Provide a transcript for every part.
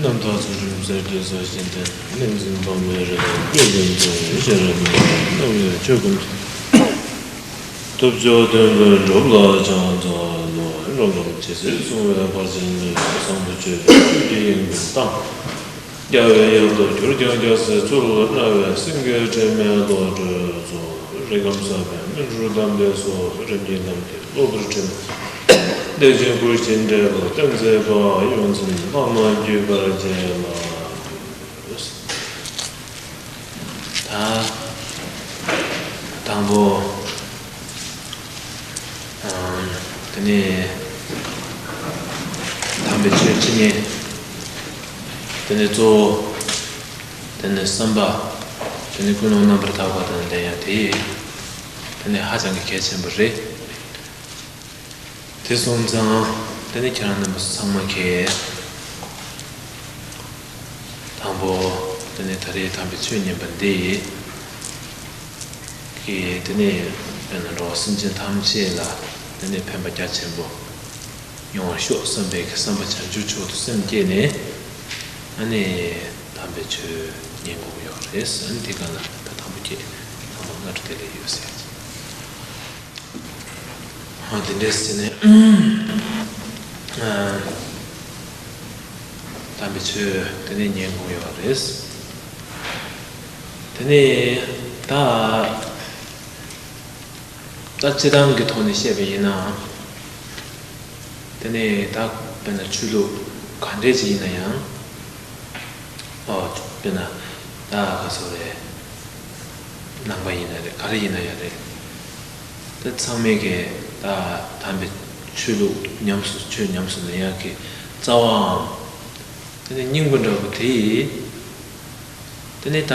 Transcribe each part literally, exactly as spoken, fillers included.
རྣམ་དག་ཚུལ་ཁྲིམས་གསེར་གྱི་སོ་བཞིན་ལྡན། གནས་འཛིན་འཕགས་མའི་རིགས་ལ་སྐྱེས་ཀུན་ཀྱང་། ཤེས་རབ་སྙིང་པོས་རྣམ་དབྱེ་ཆོས་ཀུན་ཐོབ། ཐུབ་མཆོག་དོན་ཀུན་གྲུབ་ལ་བྱང་ཆུབ་བློ། རབ་འབྱམས་ཇི་སྲིད་བཟུང་བའི་བར་ཆད་མེད། བཟང་པོ་སྤྱོད་པའི་བཅུད་ཀྱི་དབྱིངས་ཀུན་དང་། རྒྱལ་བའི་ཡབ་ཏུ་གྱུར་ཀྱང་རྒྱལ་སྲིད་ཚུལ་བློ་ལ། རྣ་བའི་སེང་གེ་དྲི་མེད་བློ་གྲོས་སོགས། རིགས་ཁམས་བསགས་པའི་སྨིན་གྲོལ་གདམས་པའི་སོགས། རིམ་གྱིས་ལམ་གྱི་སློབ་པར་ཁྲིད། བདེ་ཆེན་ཀུན་གྱི་འབྲས་བུ་སྟོན་མཛད་པ། ཡོངས་འཛིན་བླ་མ་བརྒྱུད་པར་བཅས་ལ། ད་དང་པོ། ཨམ། དེ་ནས་དམ་པའི་ཆོས་ཇི་སྙེད། དེ་ནས་གཙོ་བོ། དེ་ནས་བསམ་པ། དེ་ནས་ཀུན་སློང་རྣམ་པར་དག་པ་དང་ལྡན་ཡ་དེ། དེ་ནས་ཧ་ཅང་གི་གལ་ཆེན་པོ་རེད། དེ་སོང་ཙང་དེ་ནས་ཁྱེད་རང་རྣམ་པ་ཚང་མ་གིས། དང་པོ། དེ་ནས་ད་རེས་དམ་པའི་ཆོས་ཉན་པ་འདི་གིས་དེ་ནས་དཔེར་ན་འགྲོ་བ་སེམས་ཅན་ཐམས་ཅད་ལ་དེ་ནས་ཕན་པ་རྒྱ་ཆེན་པོ་ཡོང་བར་ཤོག་བསམ་པའི་གི་བསམ་པ་བྱང་ཆུབ་མཆོག་ཏུ་སེམས་བསྐྱེད་ནས། ཨ་ནི་དམ་པའི་ཆོས་ཉན་དགོས་ཀྱི་ཡོད་རེད། ཨ་ནི་དེ་ག་ལ་ད་དང་པོ་སྐྱེས་དང་པོ་སྔ་དྲོ་དེ་ལས་ཡོད་ཟེར། ཨ་དེ་འདྲས་ཟེར་ནས། ཨ་དམ་པའི་ཆོས་དེ་ནས་ཉན་དགོས་ཡོད་རེད། དེ་ནས་ད་ད་སྤྱི་བཏང་གི་ཐོག་ནས་བཤད་པ་ཡིན་ན། དེ་ནས་ད་དཔེར་ན་ཆོས་ལུགས་ག་འདྲས་ཅིག་ཡིན་ན་ཡང་། ཨོ་དཔེར་ན་ད་ག་ཚོད་རེད། ནང་པ་ཡིན་ན་རེད། ག་རེ་ཡིན་ན་ཡང་རེད། ད་ཚང་མས་ཀྱི་ད་དམ་པའི་ཆོས་ལུགས་ཉམས་སུ་ཆོས་ཉམས་སུ་ལེན་ཡག་གི་རྩ་བའམ། དེ་ནས་སྙིང་པོ་འདྲ་པོ་དེ། དེ་ནས་ད་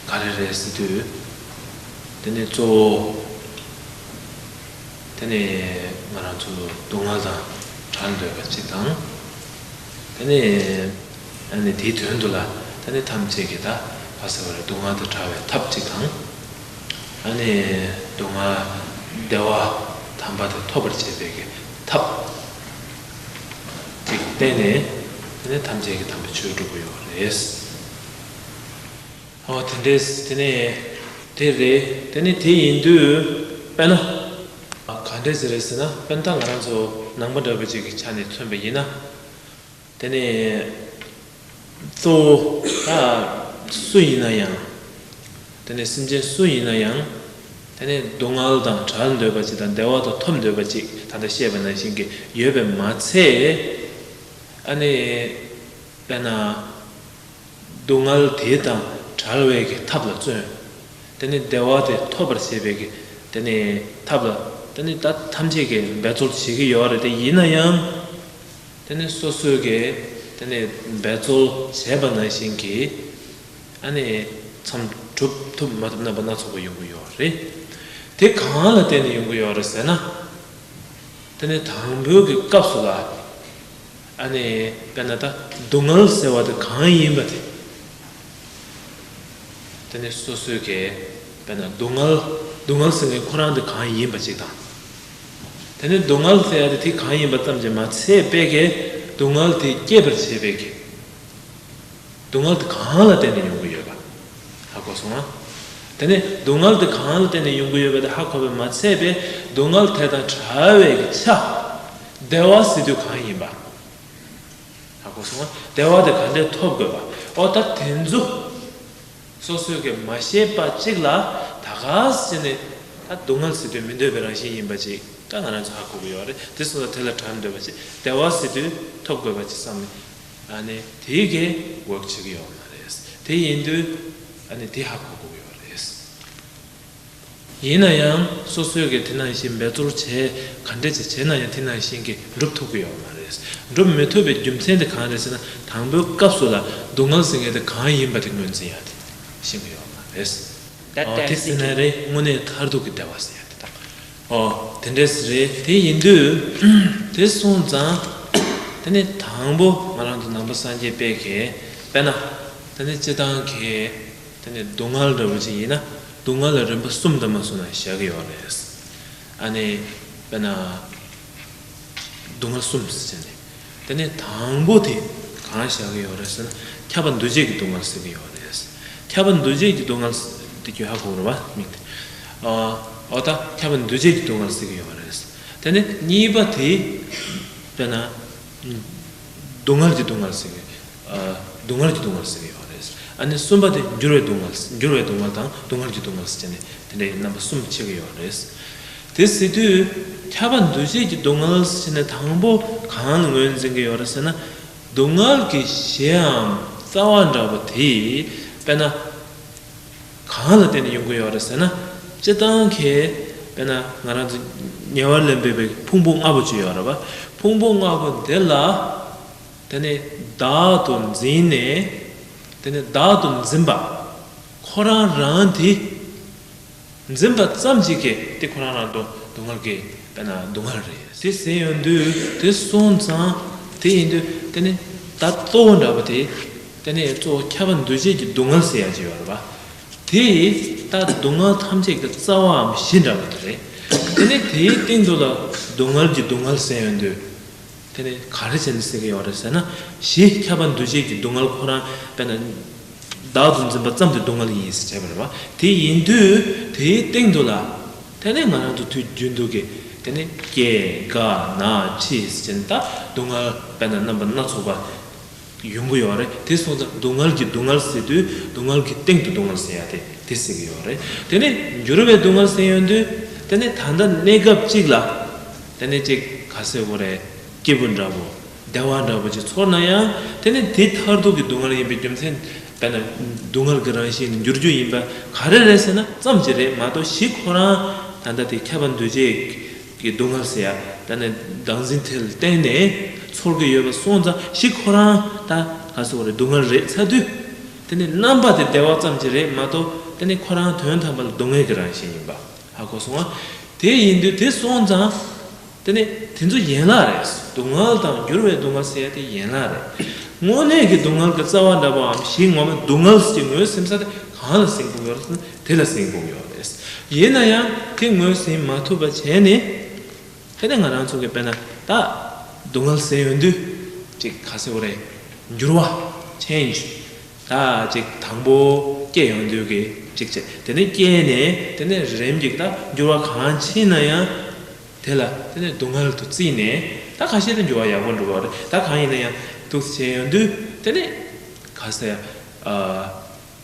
ག་རེ་རེད་ཟེར་དུས། དེ་ནས་གཙོ་བོ། དེ་ནས་ང་རང་ཚོ་སྡུག་བསྔལ་དང་བྲལ་འདོད་པ་གཅིག་དང་། དེ་ནས་ཨ་ནི་དེའི་དོན་དུ་ལ་དེ་ནས་ཐམས་ཅད་ཀྱི་ད་ག་ཟེར་བ་རེད། སྡུག་བསྔལ་དང་བྲལ་བའི་ཐབས་གཅིག་དང་། ཨ་ནི་སྡུག་བསྔལ་བདེ་བ་དམ་པ་དེ་ཐོབ་པར་བྱེད་པའི་གི་ཐབས་གཅིག་བསྟན་ནས། དེ་ནས་ཐམས་ཅད་ཀྱི་དམ་པའི་ཆོས་སྒྲུབ་ཀྱི་ཡོད་རེད། ཨོ་དེ་འདྲས་དེ་ནས་དེ་རེད། དེ་ནས་དེ་ཡིན་དུས་དཔེར་ན། ག་འདྲས་ཟེར་རེད་ཟེར་ན། དཔེར་ན་ད་ང་རང་ཚོ་ནང་པ་འདྲ་པོ་ཅིག་གི་ཆ་ནས་མཚོན་པ་ཡིན་ན། དེ་ནས་གཙོ་བོ་ད་སུ་ཡིན་ན་ཡང་། དེ་ནས་སེམས་ཅན་སུ་ཡིན་ན་ཡང་། དེ་ནས་སྡུག་བསྔལ་དང་བྲལ་འདོད་པ་ཅིག་དང་བདེ་བ་དང་ཐོབ་འདོད་པ་ཅིག་ད་ལྟ་བཤད་པ་ནང་བཞིན་གྱི་ཡོད་པས་མ་ཚད། ཨ་ནི་དཔེར་ན། སྡུག་བསྔལ་དེ་དང་བྲལ་བའི་གི་ཐབས་ལ་བརྩོན། དེ་ནས་བདེ་བ་དེ་ཐོབ་པར་བྱེད་པའི་གི་དེ་ནས་ཐབས་ལ་དེ་ནས་ད་ཐམས་ཅད་ཀྱིས་འབད་རྩོལ་བྱེད་ཀྱི་ཡོད་རེད། དེ་ཡིན་ན་ཡང་། དེ་ནས་སོ་སོས་ཀྱི་དེ་ནས་འབད་རྩོལ་བྱས་པ་ནང་བཞིན་གྱི་ཨ་ནི་མཚམས་སྒྲུབ་ཐུབ་མ་ཐུབ་རྣམ་པ་སྣ་ཚོགས་པ་ཡོང་གི་ཡོད་རེད། དེ་གང་ལ་བརྟེན་ནས་ཡོང་གི་ཡོད་རེད་ཟེར་ན། དེ་ནས་དང་པོའི་གི་སྐབས་སུ་ལ། ཨ་ནི་དཔེར་ན་ད་སྡུག་བསྔལ་ཟེར་བ་དེ་གང་ཡིན་པ་དེ། དེ་ནས་སོ་སོའི་གི་དཔེར་ན་སྡུག་བསྔལ། སྡུག་བསྔལ་ཟེར་མཁན་ཁོ་རང་དེ་གང་ཡིན་པ་ཅིག་དང་། དེ་ནས་སྡུག་བསྔལ་ཟེར་ཡ་དེ་དེ་གང་ཡིན་པ་ཙམ་གྱིས་མ་ཚད་པའི་གི་སྡུག་བསྔལ་དེ་སྐྱེད་པར་བྱེད་པའི་གི། སྡུག་བསྔལ་དེ་གང་ལ་བརྟེན་ནས་ཡོང་གི་ཡོད་པ། ཧ་གོ་སོང་ང་། དེ་ནས་སྡུག་བསྔལ་དེ་གང་ལ་བརྟེན་ནས་ཡོང་གི་ཡོད་པ་དེ་ཧ་གོ་བས་མ་ཚད་པའི་སྡུག་བསྔལ་དེ་དང་བྲལ་བའི་གི་ཆ། བདེ་བ་ཟེར་དུས་གང་ཡིན་པ། ཧ་གོ་སོང་ང་། བདེ་བ་དེ་ག་འདྲས་ཐོབ་དགོས་པ། ཨོ་ད་དེ་ཚོ་སོ་སོས་གི་མ་ཤེས་པ་གཅིག་ལ་ད་ག་ཟེར་ནས་ད་སྡུག་བསྔལ་ཟེར་དུས་མི་འདོད་པའི་རང་བཞིན་ཡིན་པ་ཅིག་ད་ང་རང་ཚོ་ཧ་གོ་གི་ཡོད་རེད། དེ་སོང་ཙང་དེ་ལ་བྲལ་འདོད་པ་ཅིག་བདེ་བ་ཟེར་དུས་ཐོབ་དགོས་པ་ཅིག་བསམ་ནས། ཨ་ནི་དེའི་གི་འོག་བྱེད་ཀྱི་ཡོད་མ་རེད། དེ་ཡིན་དུས་ཨ་ནི་དེ་ཧ་གོ་དགོས་ཀྱི་ཡོད་རེད། ཡིན་ན་ཡང་སོ་སོས་གི་དེ་ནང་བཞིན་འབད་རྩོལ་བྱས་ག་འདྲས་ཅིག་བྱས་ན་ཡང་དེ་ནང་བཞིན་གི་འགྲུབ་ཐུབ་ཀྱི་ཡོད་མ་རེད། འགྲུབ་མི་ཐུབ་པའི་རྒྱུ་མཚན་དེ་གང་རེད་ཟེར་ན། དང་པོའི་སྐབས་སུ་ལ་སྡུག་བསྔལ་ཟེར་མཁན་དེ་གང་ཡིན་པ་དེ་ངོས་འཛིན་ཡག་དེ་ཤེས་ཀྱི་ཡོད་མ་རེད། ད་ཨོ་དེ་ཟེར་ན་རེད། དངོས་གནས་མཐར་ཐུག་གི་བདེ་བ་ཟེར་ཡག་དེ་དང་། ཨོ་དེ་འདྲས་རེད། དེ་ཡིན་དུས་དེ་སོང་ཙང་། དེ་ནས་དང་པོ་ང་རང་ཚོ་ནང་པ་སངས་རྒྱས་པའི་གི་དཔེར་ན། དེ་ནས་སྤྱི་བཏང་གི་དེ་ནས་སྡུག་བསྔལ་འདྲ་བོ་ཅིག་ཡིན་ན་སྡུག་བསྔལ་ལ་རིམ་པ་གསུམ་དང་མ་གསུམ་ལ་བཞག་གི་ཡོད་རེད། ཨ་ནི་དཔེར་ན་སྡུག་བསྔལ་གསུམ་ཟེར་ནས། དེ་ནས་དང་པོ་དེ་གང་བཞག་གི་ཡོད་རེད་ཟེར་ན། ཁྱབ་པ་འདུ་བྱེད་ཀྱི་སྡུག་བསྔལ་ཟེར་གྱི་ཡོད་རེད། ཁྱབ་པ་འདུ་བྱེད་ཀྱི་སྡུག་བསྔལ་དེ་ཁྱོད་ཧ་གོ་རེད་པ། མིག་དེ། ཨ་ད་ཁྱབ་པ་འདུ་བྱེད་ཀྱི་སྡུག་བསྔལ་ཟེར་གྱི་ཡོད་རེད། དེ་ནས་གཉིས་པ་དེ་དཔེར་ན་སྡུག་བསྔལ་གྱི་སྡུག་བསྔལ་ཟེར་གྱི། ཨ་སྡུག་བསྔལ་གྱི་སྡུག་བསྔལ་ཟེར་གྱི་ཡོད་རེད། ཨ་ནི་གསུམ་པ་དེ་འགྱུར་བའི་སྡུག་བསྔལ། འགྱུར་བའི་སྡུག་བསྔལ་དང་སྡུག་བསྔལ་གྱི་སྡུག་བསྔལ་ཟེར་ནས་དེ་འདྲའི་རྣམ་པ་གསུམ་ཕྱེ་གི་ཡོད་རེད། དེ་ཟེར་དུས་ཁྱབ་པ་འདུ་བྱེད་ཀྱི་སྡུག་བསྔལ་ཟེར་ནས་དང་པོ་གང་ལ་ངོས་འཛིན་གྱི་ཡོད་རེད་ཟེར་ན། སྡུག་བསྔལ་གྱི་གཞིའམ་རྩ་བ་འདྲ་པོ་དེ་དཔེར་ན་གང་ལ་བརྟེན་ནས་ཡོང་གི་ཡོད་རེད་ཟེར་ན། སྤྱིར་བཏང་གི་དཔེར་ན་ང་རང་ཚོ་ཉེ་བར་ལེན་པའི་ཕུང་པོ་ལྔ་པོ་ཅིག་ཡོད་རེད་པ། ཕུང་པོ་ལྔ་པོ་འདི་ལ་དེ་ནས་བདག་ཏུ་འཛིན་ནས། དེ་ནས་བདག་ཏུ་འཛིན་པ། ཁོ་རང་རང་དེ་འཛིན་པ་ཙམ་གཅིག་གིས་དེ་ཁོ་རང་རང་དུ་སྡུག་བསྔལ་གྱི་དཔེར་ན་སྡུག་བསྔལ་རེད། དེ་ཟེར་ཡོང་དུས་དེ་སོང་ཙང་དེ་ཡིན་དུས་དེ་ནི་ད་གཙོ་བོ་འདྲ་པོ་དེ། དེ་ནི་གཙོ་བོ་ཁྱབ་པ་འདུ་བྱེད་ཀྱི་སྡུག་བསྔལ་ཟེར་ཡ་ཅིག་ཡོད་རེད་པ། དེ་ད་སྡུག་བསྔལ་ཐམས་ཅད་ཀྱི་རྩ་བའམ་གཞི་འདྲ་པོ་དེ་རེད། དེ་ནི་དེའི་སྟེང་དུ་ལ་སྡུག་བསྔལ་གྱི་སྡུག་བསྔལ་ཟེར་ཡོང་དུས། དེ་ནི་ག་རེ་བྱས་ནས་ཟེར་གྱི་ཡོད་རེད་ཟེར་ན། གཞི་ཁྱབ་པ་འདུ་བྱེད་ཀྱི་སྡུག་བསྔལ་ཁོ་རང་དཔེར་ན་བདག་ཏུ་འཛིན་པ་ཙམ་དེ་སྡུག་བསྔལ་ཡིན་ཟེར་བྱས་པ་རེད་པ། དེ་ཡིན་དུས་དེའི་སྟེང་དུ་ལ་དེ་ནི་ང་རང་ཚོ་དུས་རྒྱུན་དུ་གི་དེ་ནི་སྐྱེ་རྒ་ན་འཆི་ཟེར་ནས་ད་སྡུག་བསྔལ་དཔེར་ན་རྣམ་པ་སྣ་ཚོགས་པ་ཡོང་གི་ཡོད་རེད། དེ་སོང་ཙང་སྡུག་བསྔལ་གྱི་སྡུག་བསྔལ་ཟེར་དུས་སྡུག་བསྔལ་གྱི་སྟེང་དུ་སྡུག་བསྔལ་ཟེར་ཡ་དེ་དེ་ཟེར་གྱི་ཡོད་རེད། དེ་ནི་འགྱུར་བའི་སྡུག་བསྔལ་ཟེར་ཡོང་དུས་དེ་ནི་ད་ལྟ་གནས་སྐབས་གཅིག་ལ་དེ་ནི་གཅིག་ག་ཟེར་དགོས་རེད། སྐྱིད་པོ་འདྲ་པོ་བདེ་བ་འདྲ་པོ་ཅིག་ཚོར་ན་ཡང་དེ་ནི་དེ་མཐར་ཐུག་གི་སྡུག་བསྔལ་ཡིན་པའི་རྒྱུ་མཚན་དཔེར་ན་སྡུག་བསྔལ་གྱི་རང་བཞིན་འགྱུར་རྒྱུ་ཡིན་པ་ག་རེ་རེད་ཟེར་ན་ཙམ་ཅིག་རེད་མ་གཏོགས་གཞི་ཁོ་རང་ད་ལྟ་དེ་ཁྱབ་པ་འདུ་བྱེད་ཀྱི་སྡུག་བསྔལ་ཟེར་ཡ་དཔེར་ན་བདག་འཛིན་དེ་ལ་བརྟེན་ནས་ཚོར་གྱི་ཡོད་པ་སོང་ཙང་གཞི་ཁོ་རང་ད་ག་ཟེར་དགོས་རེད། སྡུག་བསྔལ་རེད་ཚར་དུས་དེ་ནི་རྣམ་པ་དེ་བདེ་བ་ཙམ་ཅིག་རེད་མ་གཏོགས་དེ་ནི་ཁོ་རང་དོན་དམ་པ་ལ་སྡུག་བསྔལ་གྱི་རང་བཞིན་ཡིན་པ། ཧ་གོ་སོང་ང་། དེ་ཡིན་དུས་དེ་སོང་ཙང་། དེ་ནི་དེ་ཚོ་ཡན་ལག་རེད། སྡུག་བསྔལ་དང་འགྱུར་བའི་སྡུག་བསྔལ་ཟེར་ཡ་དེ་ཡན་ལག་རེད། དངོས་གནས་ཀྱི་སྡུག་བསྔལ་གྱི་རྩ་བ་འདྲ་པོའམ་གཞི་ངོ་མ་སྡུག་བསྔལ་ཟེར་ངོས་ཟིན་ས་དེ་གང་ལ་ཟིན་དགོས་ཡོད་རེད་ཟེར་ན་དེ་ལ་ཟིན་དགོས་ཡོད་རེད། ཡིན་ན་ཡང་དེ་ངོས་ཟིན་མ་ཐུབ་པ་བྱས་ནས། དེ་ནི་ང་རང་ཚོ་གི་དཔེར་ན་ད་སྡུག་བསྔལ་ཟེར་ཡོང་དུས་ཅིག་ག་ཟེར་དགོས་རེད། འགྱུར་བ། change། ད་ཅིག་དང་པོ་སྐྱེ་ཡོང་དུས་ཀྱི་ཅིག་བྱས་དེ་ནས་སྐྱེས་ནས་དེ་ནས་རིམ་གྱིས་ད་འགྱུར་བ་གང་ཕྱིན་ན་ཡང་དེ་ལ་དེ་ནས་སྡུག་བསྔལ་དུ་བརྩིས་ནས་ད་ཁ་ཤས་དེ་འགྱུར་བ་ཡག་པོ་འགྲོ་བ་རེད། ད་གང་ཡིན་ན་ཡང་འདུག་བྱས་ཡོང་དུས་དེ་ནས་ག་ཟེར་ཨ་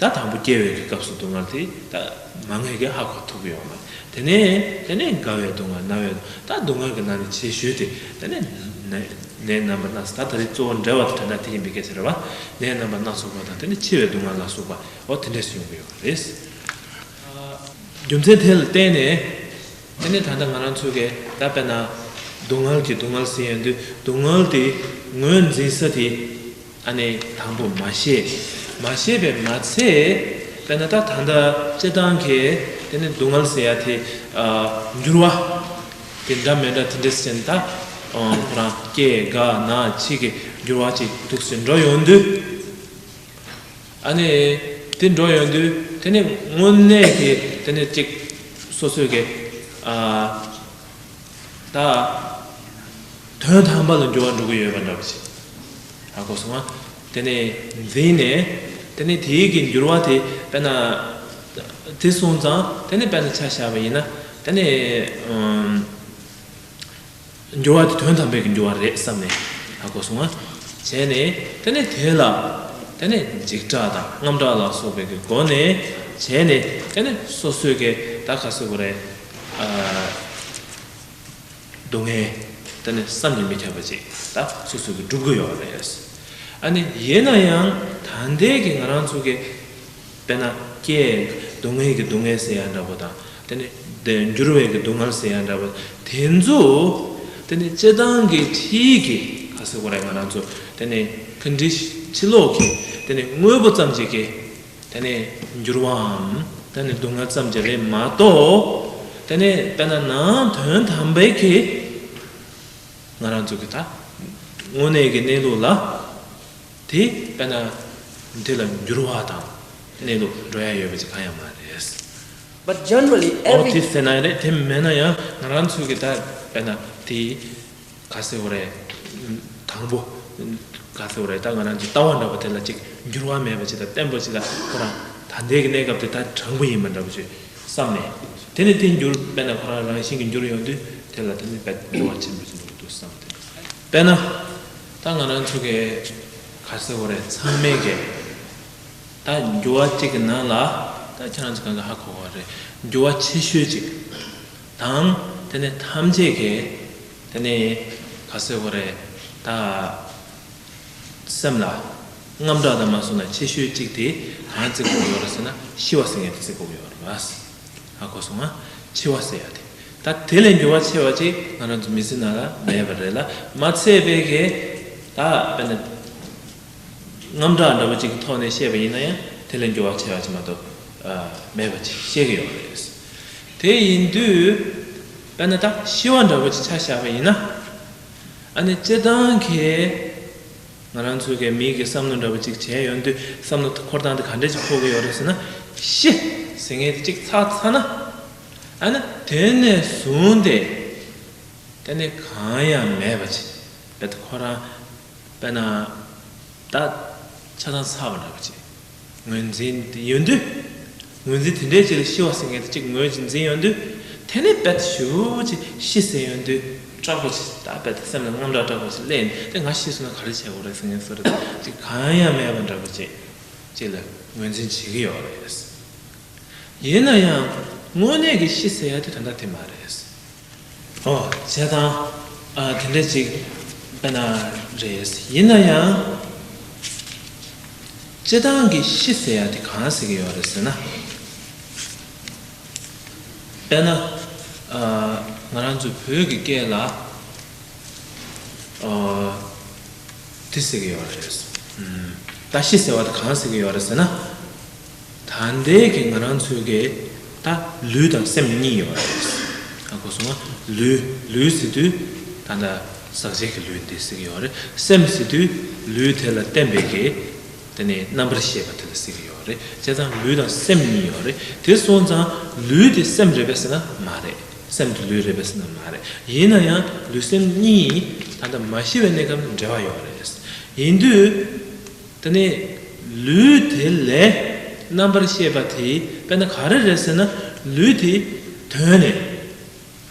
ད་དང་པོ་སྐྱེ་བའི་གི་སྐབས་སུ་སྡུག་བསྔལ་དེ་ད་མ་ངེས་ཀྱི་ཧ་གོ་ཐུབ་ཀྱི་ཡོད་མ་རེད། དེ་ནས་དེ་ནས་རྒ་བའི་སྡུག་བསྔལ་ན་བའི་སྡུག་ད་སྡུག་བསྔལ་གྱི་ནང་ནས་ཆེ་ཤོས་དེ་དེ་ནས་ནད་ནད་རྣམ་པ་སྣ་ཚོགས་ད་ད་རེས་གཙོ་བོ་འབྲེལ་བ་དེ་དོན་དག་དེ་ཡིན་པའི་སྐད་ཆ་རེད་བ། ནད་རྣམ་པ་སྣ་ཚོགས་པ་དང་དེ་ནས་འཆི་བའི་སྡུག་བསྔལ་ལ་སོགས་པ་འོ་དེ་འདྲས་སུ་ཡོང་གི་ཡོད་རེད། རྒྱུ་མཚན་དེ་ལ་བརྟེན་ནས་དེ་ནས་ད་ལྟ་ང་རང་ཚོ་གིས་ད་དཔེར་ན་སྡུག་བསྔལ་གྱི་སྡུག་བསྔལ་ཟེར་ཡོང་དུས་སྡུག་བསྔལ་དེ་ངོས་འཛིན་ས་དེ་ཨ་ནི་དང་པོ་མ་ཤེས། མ་ཤེས་པས་མ་ཚད་དཔེར་ན་ད་ད་ལྟ་སྤྱིར་བཏང་གི་དེ་ནས་སྡུག་བསྔལ་ཟེར་ཡ་དེ་འགྱུར་བ་དེ་འདྲ་མི་འདྲ་དེ་འདྲས་ཟེར་ན་ད་ཁོ་རང་སྐྱེ་རྒ་ན་འཆི་གི་འགྱུར་བ་ཅིག་འདུག་ཟེར་འགྲོ་ཡོང་དུས། ཨ་ནི་དེ་འགྲོ་ཡོང་དུས་དེ་ནི་དངོས་གནས་ཀྱི་དེ་ནི་གཅིག་སོ་སོའི་གི་ཨ་ད་དོན་དམ་པ་ལ་འགྱུར་བ་འགྲོ་གི་ཡོད་པ་འདྲ་པོ་ཞིག་ཧ་གོ་སོང་ང་། དེ་ནི་འཛིན་ནས་དེ་ནི་དེའི་གི་འགྱུར་བ་དེ་དཔེར་ན་དེ་སོང་ཙང་དེ་ནི་དཔེར་ན་ཆ་བཞག་པ་ཡིན་ན་དེ་ནི་ཨམ། འགྱུར་བ་དེ་དོན་དམ་པའི་གི་འགྱུར་བ་རེད་བསམ་ནས་ཧ་གོ་སོང་ང་། བྱས་ནས་དེ་ནས་དེ་ལ་དེ་ནས་འཇིགས་སྐྲག་དང་རྔམ་སྐྲག་ལ་སོགས་པའི་གི་སྒོ་ནས་བྱས་ནས་དེ་ནས་སོ་སོའི་གི་ད་ག་ཟེར་དགོས་རེད། སྡུག་བསྔལ་དེ་ནས་བསམ་གྱིས་མི་ཁྱབ་པ་ཅིག་ད་སོ་སོའི་གི་སྒྲུབ་གི་ཡོད་རེད། ཨ་ནི་ཡིན་ན་ཡང་ད་ལྟའི་གི་ང་རང་ཚོ་གི་དཔེར་ན་སྐྱེ་སྡུག་བསྔལ་གྱི་སྡུག་བསྔལ་ཟེར་ཡ་འདྲ་པོ་དང་དེ་ནི་དེ་འགྱུར་བའི་གི་སྡུག་བསྔལ་ཟེར་ཡ་འདྲ་པོ་དེ་ཚོ་དེ་ནི་སྤྱིར་བཏང་གི་ཕྱིའི་གི་ག་ཟེར་དགོས་རེད། ང་རང་ཚོ་དེ་ནི་ཁ་འདྲི་ཕྱི་ལོགས་ཀྱི་དེ་ནི་དངོས་པོ་ཙམ་ཅིག་གི་དེ་ནི་འགྱུར་བའམ་དེ་ནི་སྡུག་བསྔལ་ཙམ་ཅིག་རེད་མ་གཏོགས་དེ་ནི་དཔེར་ན་ནང་དོན་དམ་པའི་གི་ང་རང་ཚོ་གི་ད་དངོས་གནས་ཀྱི་གནས་ལུགས་ལ། དེ་དཔེར་ན་འདི་ལ་འགྱུར་བ་དང་གནས་ལུགས་འགྲོ་ཡ་ཡོད་པ་ཅིག་གང་ཡང་མ་རེད། But generally, ཨོ་every དེ་ཟེར་ན་རེད། དེ་མེད་ན་ཡང་ང་རང་ཚོ་གི་ད་དཔེར་ན་དེ་ག་ཟེར་བ་རེད། དང་པོ་ ག་ཟེར་བ་རེད། ད་ང་རང་ཚོའི་ལྟ་བ་འདྲ་པོ་དེ་ལ་ཅིག་འགྱུར་བ་མེད་པ་ཅིག་དང་བརྟན་པོ་ཅིག་ལ་ཁོ་རང་ད་ལྟའི་གི་གནས་སྐབས་དེ་ད་དྲང་པོ་ཡིན་པ་འདྲ་པོ་ཅིག་བསམ་ནས། དེ་ནས་དེ་འགྱུར་དཔེར་ན་ཁོ་རང་རང་བཞིན་གྱིས་འགྱུར་ཡོང་དུས་དེ་ལ་དེ་ནི་དཔེ་འགྱུར་བ་ཆེན་པོ་ཅིག་འགྲོ་གི་འདུག་བསམ་སྟེ། དཔེར་ན་ད་ང་རང་ཚོ་གི་ག་ཟེར་བ་རེད། ཚང་མས་གི་ད་འགྱུར་བ་གཅིག་གི་ནང་ལ་ད་ཁྱེད་རང་ཚོ་གང་ག་ཧ་གོ་བ་རེད། འགྱུར་བ་ཆེ་ཤོས་གཅིག་དང་དེ་ནས་ཐམས་ཅད་ཀྱི་དེ་ནས་ག་ཟེར་བ་རེད། ད་སེམས་ལ་དངངས་སྐྲག་དང་མ་སོང་ན་ཆེ་ཤོས་གཅིག་དེ་གང་བརྩི་དགོས་ཀྱི་ཡོད་རེད་ཟེར་ན་ཤི་བ་ཟེར་མཁན་དེ་བརྩི་དགོས་ཀྱི་ཡོད་རེད་པ། ཧ་གོ་སོང་ང་། འཆི་བ་ཟེར་ཡ་དེ། ད་དེ་ལས་འགྱུར་བ་ཆེ་བ་ཅིག་ང་རང་ཚོ་མི་ཚེ་ནང་ལ་མེད་པ་རེད་ལ། མ་ཚད་པའི་གི་ད་དཔེར་ན་དངངས་སྐྲག་འདྲ་པོ་ཅིག་གི་ཐོག་ནས་བཤད་པ་ཡིན་ན་ཡང་དེ་ལས་འགྱུར་བ་ཆེ་བ་ཅིག་མ་གཏོགས་ཨ་མེད་པ་ཅིག་བཤད་ཀྱི་ཡོད་རེད། དེ་ཡིན་དུས་དཔེར་ན་ད་ཤི་བ་འདྲ་པོ་ཅིག་ཆ་བཞག་པ་ཡིན་ན། ཨ་ནི་སྤྱིར་བཏང་གི་ང་རང་ཚོའི་གི་མིའི་གི་བསམ་བློ་འདྲ་པོ་ཅིག་བྱས་ཡོང་དུས་བསམ་བློ་འཁོར་སྟངས་དེ་ག་འདྲ་ཅིག་འཁོར་གི་ཡོད་རེད་ཟེར་ན། ཤི་ཟེར་མཁན་དེ་ཅིག་ཚར་ཚར་ན། ཨ་ནི་དེ་ནས་བཟུང་སྟེ་དེ་ནི་གང་ཡང་མེད་པ་ཅིག་དཔེ་ཁོ་རང་དཔེར་ན་ད་ཆ་ཚང་ཚར་བ་འདྲ་པོ་ཅིག་ངོས་འཛིན་ཡོང་དུས། ངོས་འཛིན་དེ་འདྲའི་ཅིག་ལ་ཤི་བ་ཟེར་མཁན་དེ་ཅིག་ངོས་ཅིག་འཛིན་ཡོང་དུས། དེ་ནས་དཔེ་ཞུ་ཅིག་ཤི་ཟེར་ཡོང་དུས་སྐྲག་པོ་ཅིག་ད་དཔེ་སེམས་ལ་དངངས་སྐྲག་སྐྲག་པོ་ཅིག་སླེབས་ནས་དེ་ང་ཤི་སོང་ན་ག་རེ་བྱེད་དགོས་རེད་ཟེར་མཁན་བཟོ་འདྲ་ཅིག་གང་ཡང་མེད་པ་འདྲ་པོ་ཅིག་ཅིག་ལ་ངོས་འཛིན་བྱེད་ཀྱི་ཡོད་རེད། ཡིན་ན་ཡང་དངོས་གནས་ཀྱི་ཤི་ཟེར་ཡ་དེ་ད་ལྟ་དེ་མ་རེད། ཨོ། བྱས་ཙང་ཨ་དེ་འདྲ་ཅིག་དཔེར་ན་རེད། ཡིན་ན་ཡང་སྤྱིར་བཏང་གི་ཤི་ཟེར་ཡ་དེ་གང་ཟེར་གྱི་ཡོད་རེད་ཟེར་ན། དཔེར་ན་ཨ་ང་རང་ཚོ་བོད་ཀྱི་སྐད་ལ་ཨ་དེ་ཟེར་གྱི་ཡོད་རེད། ད་ཤི་ཟེར་བ་དེ་གང་ཟེར་གྱི་ཡོད་རེད་ཟེར་ན། ད་ལྟའི་གི་ང་རང་ཚོའི་གི་ད་ལུས་དང་སེམས་གཉིས་ཡོད་རེད། ཧ་གོ་སོང་ང་། ལུས་ལུས་ཟེར་དུས་ད་ལྟ་ཟག་བཅས་ཀྱི་ལུས་འདི་ཟེར་གྱི་ཡོད་རེད། སེམས་ཟེར་དུས་ལུས་དེ་ལ་བརྟེན་པའི་གི་དེ་ནི་རྣམ་པར་ཤེས་པ་དེ་ལ་ཟེར་གྱི་ཡོད་རེད། བྱས་ཙང་ལུས་དང་སེམས་གཉིས་ཡོད་རེད། དེ་སོང་ཙང་ལུས་དེ་སེམས་རེད་པས་ཟེར་ན་མ་རེད། སེམས་དེ་ལུས་རེད་པས་ཟེར་ན་མ་རེད། ཡིན་ན་ཡང་ལུས་སེམས་གཉིས་ད་ལྟ་མ་ཤི་བའི་གནས་སྐབས་ནས་འབྲེལ་བ་ཡོད་རེད། ཡིན་དུས། དེ་ནས་ལུས་དེ་ལས་རྣམ་པར་ཤེས་པ་དེ་དཔེར་ན་ག་རེ་རེད་ཟེར་ན། ལུས་དེ་དོན་ནས།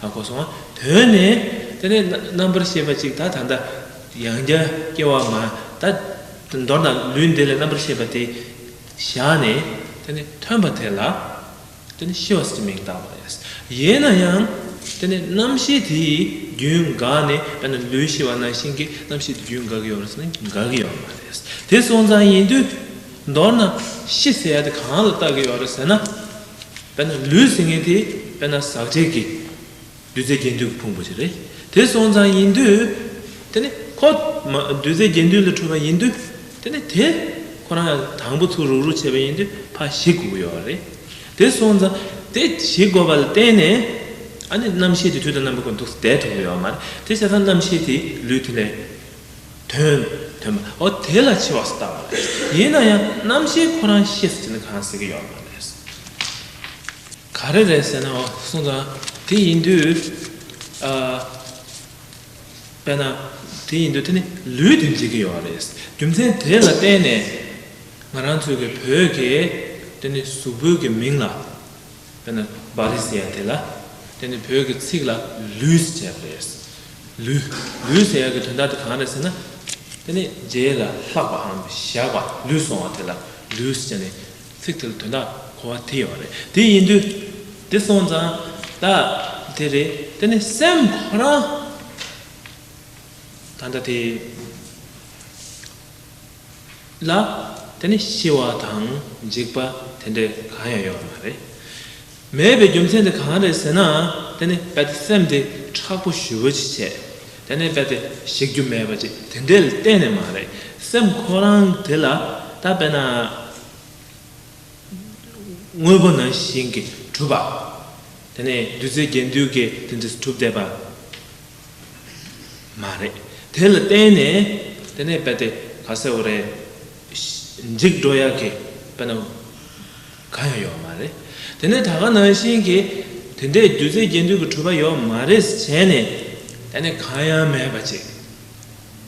ཧ་གོ་སོང་ང་། དོན་ནས་དེ་ནས་རྣམ་པར་ཤེས་པ་ཅིག་ད་ད་ལྟ་ཡང་བསྐྱར་སྐྱེ་བ་མ་ད་མདོར་ན་ལུས་འདི་ལས་རྣམ་པར་ཤེས་པ་དེ་བཞག་ནས་དེ་ནས་ཐོན་པ་དེ་ལ། དེ་ནི་ཤི་བ་ཟེར་མིང་བཏགས་པ་རེད། ཡིན་ན་ཡང་དེ་ནི་རྣམ་ཤེས་དེ་རྒྱུན་འགག་ནས་དཔེར་ན་ལུས་ཤི་བ་ནང་བཞིན་གྱི་རྣམ་ཤེས་དེ་རྒྱུན་འགག་གི་ཡོད་རེད་ཟེར་ན་འགག་གི་ཡོད་མ་རེད། དེ་སོང་ཙང་ཡིན་དུས་མདོར་ན་ཤི་ཟེར་ཡ་དེ་གང་ལ་བཏགས་ཀྱི་ཡོད་རེད་ཟེར་ན། དཔེར་ན་ལུས་ཟེར་མཁན་དེ་དཔེར་ན་ཟག་བཅས་ཀྱི་རྡུལ་རྫས་རྒྱན་འདུས་ཀྱི་ཕུང་པོ་ཅིག་རེད། དེ་སོང་ཙང་ཡིན་དུས། དེ་ནི་ཁོ་མ་རྡུལ་རྫས་རྒྱན་འདུས་ལས་གྲུབ་པ་ཡིན་དུས། དེ་ནི་དེ་ཁོ་རང་དང་པོ་ཚུར་རུག་རུག་བྱས་པ་ཡིན་དུས་ཕར་ཞིག་དགོས་ཀྱི་ཡོད་རེད། དེ་སོང་ཙང་དེ་ཞིག་དགོས་པ་ལ་བརྟེན་ནས་ཨ་ནི་རྣམ་ཤེས་དེ་དུས་དང་རྣམ་པ་ཀུན་ཏུ་བསྡད་ཐུབ་ཀྱི་ཡོད་མ་རེད། དེ་བྱས་ཙང་རྣམ་ཤེས་དེ་ལུས་དེ་ལས་ཐོན་ཐོན་པ་འོ་དེ་ལ་འཆི་བ་ཟེར་བཏགས་པ་རེད། ཡིན་ན་ཡང་རྣམ་ཤེས་ཁོ་རང་ཤི་ཟེར་ནས་གང་ཟེར་གྱི་ཡོད་མ་རེད། ག་རེ་རེད་ཟེར་ན། འོ་སོང་ཙང་དེ་ཡིན་དུས་ཨ། དཔེར་ན་དེ་ཡིན་དུས་དེ་ནི་ལུས་དེ་འཇིག་གི་ཡོད་རེད། རྒྱུ་མཚན་དེ་ལ་བརྟེན་ནས་ང་རང་ཚོའི་གི་བོད་ཀྱི་དེ་ནི་གཟུགས་པོའི་གི་མིང་ལ་དཔེར་ན་བ་རི་ཟེར་ཡ་དེ་ལ་དེ་ནི་བོད་ཀྱི་ཚིག་ལ་ལུས་ཟེར་བ་རེད། ལུས། ལུས་ཟེར་ཡ་གི་དོན་དག་དེ་གང་རེད་ཟེར་ན། དེ་ནི་རྗེས་ལ་ལྷག་པའམ་བཞག་པ་ལུས་སོང་བ་དེ་ལ་ལུས་ཟེར་ནས། ཚིག་དེ་ལ་དོན་དག་གོ་བ་དེ་ཡོད་རེད། དེ་ཡིན་དུས་དེ་སོང་ཙང་ད་དེ་རེད། དེ་ནི་སེམས་ཁོ་རང་ད་ལྟ་དེ་ལ་དེ་ནི་ཤི་བ་དང་འཇིག་པ་དེ་འདྲ་གང་ཡང་ཡོད་མ་རེད། མེད་པའི་རྒྱུ་མཚན་དེ་གང་རེད་ཟེར་ན། དེ་ནི་རྦད་དེ་སེམས་དེ་མཁྲེགས་པོ་ཞེ་པོ་ཅིག་བྱས། དེ་ནི་རྦད་དེ་ཞིག་རྒྱུ་མེད་པ་ཅིག་དེ་འདྲ་ལ་བརྟེན་ནས་མ་རེད། སེམས་ཁོ་རང་དེ་ལ་ད་དཔེར་ན། དངོས་པོ་ནང་བཞིན་གྱི་གྲུབ་པ། དེ་ནས་རྡུལ་རྫས་རྒྱན་འདུས་ཀྱི་དེ་འདྲ་གྲུབ་བསྡད་པ་མ་རེད། དེ་ལ་བརྟེན་ནས་དེ་ནས་རྦད་དེ་ག་ཟེར་བ་རེད། འཇིག་འགྲོ་ཡག་གི་དཔེར་ན་གང་ཡང་ཡོད་མ་རེད། དེ་ནས་ད་ག་ནང་བཞིན་གྱི་དེ་འདྲའི་རྡུལ་རྫས་རྒྱན་འདུས་ཀྱི་གྲུབ་པ་ཡོད་མ་རེད་བྱས་ནས་དེ་ནས་གང་ཡང་མེད་པ་ཅིག་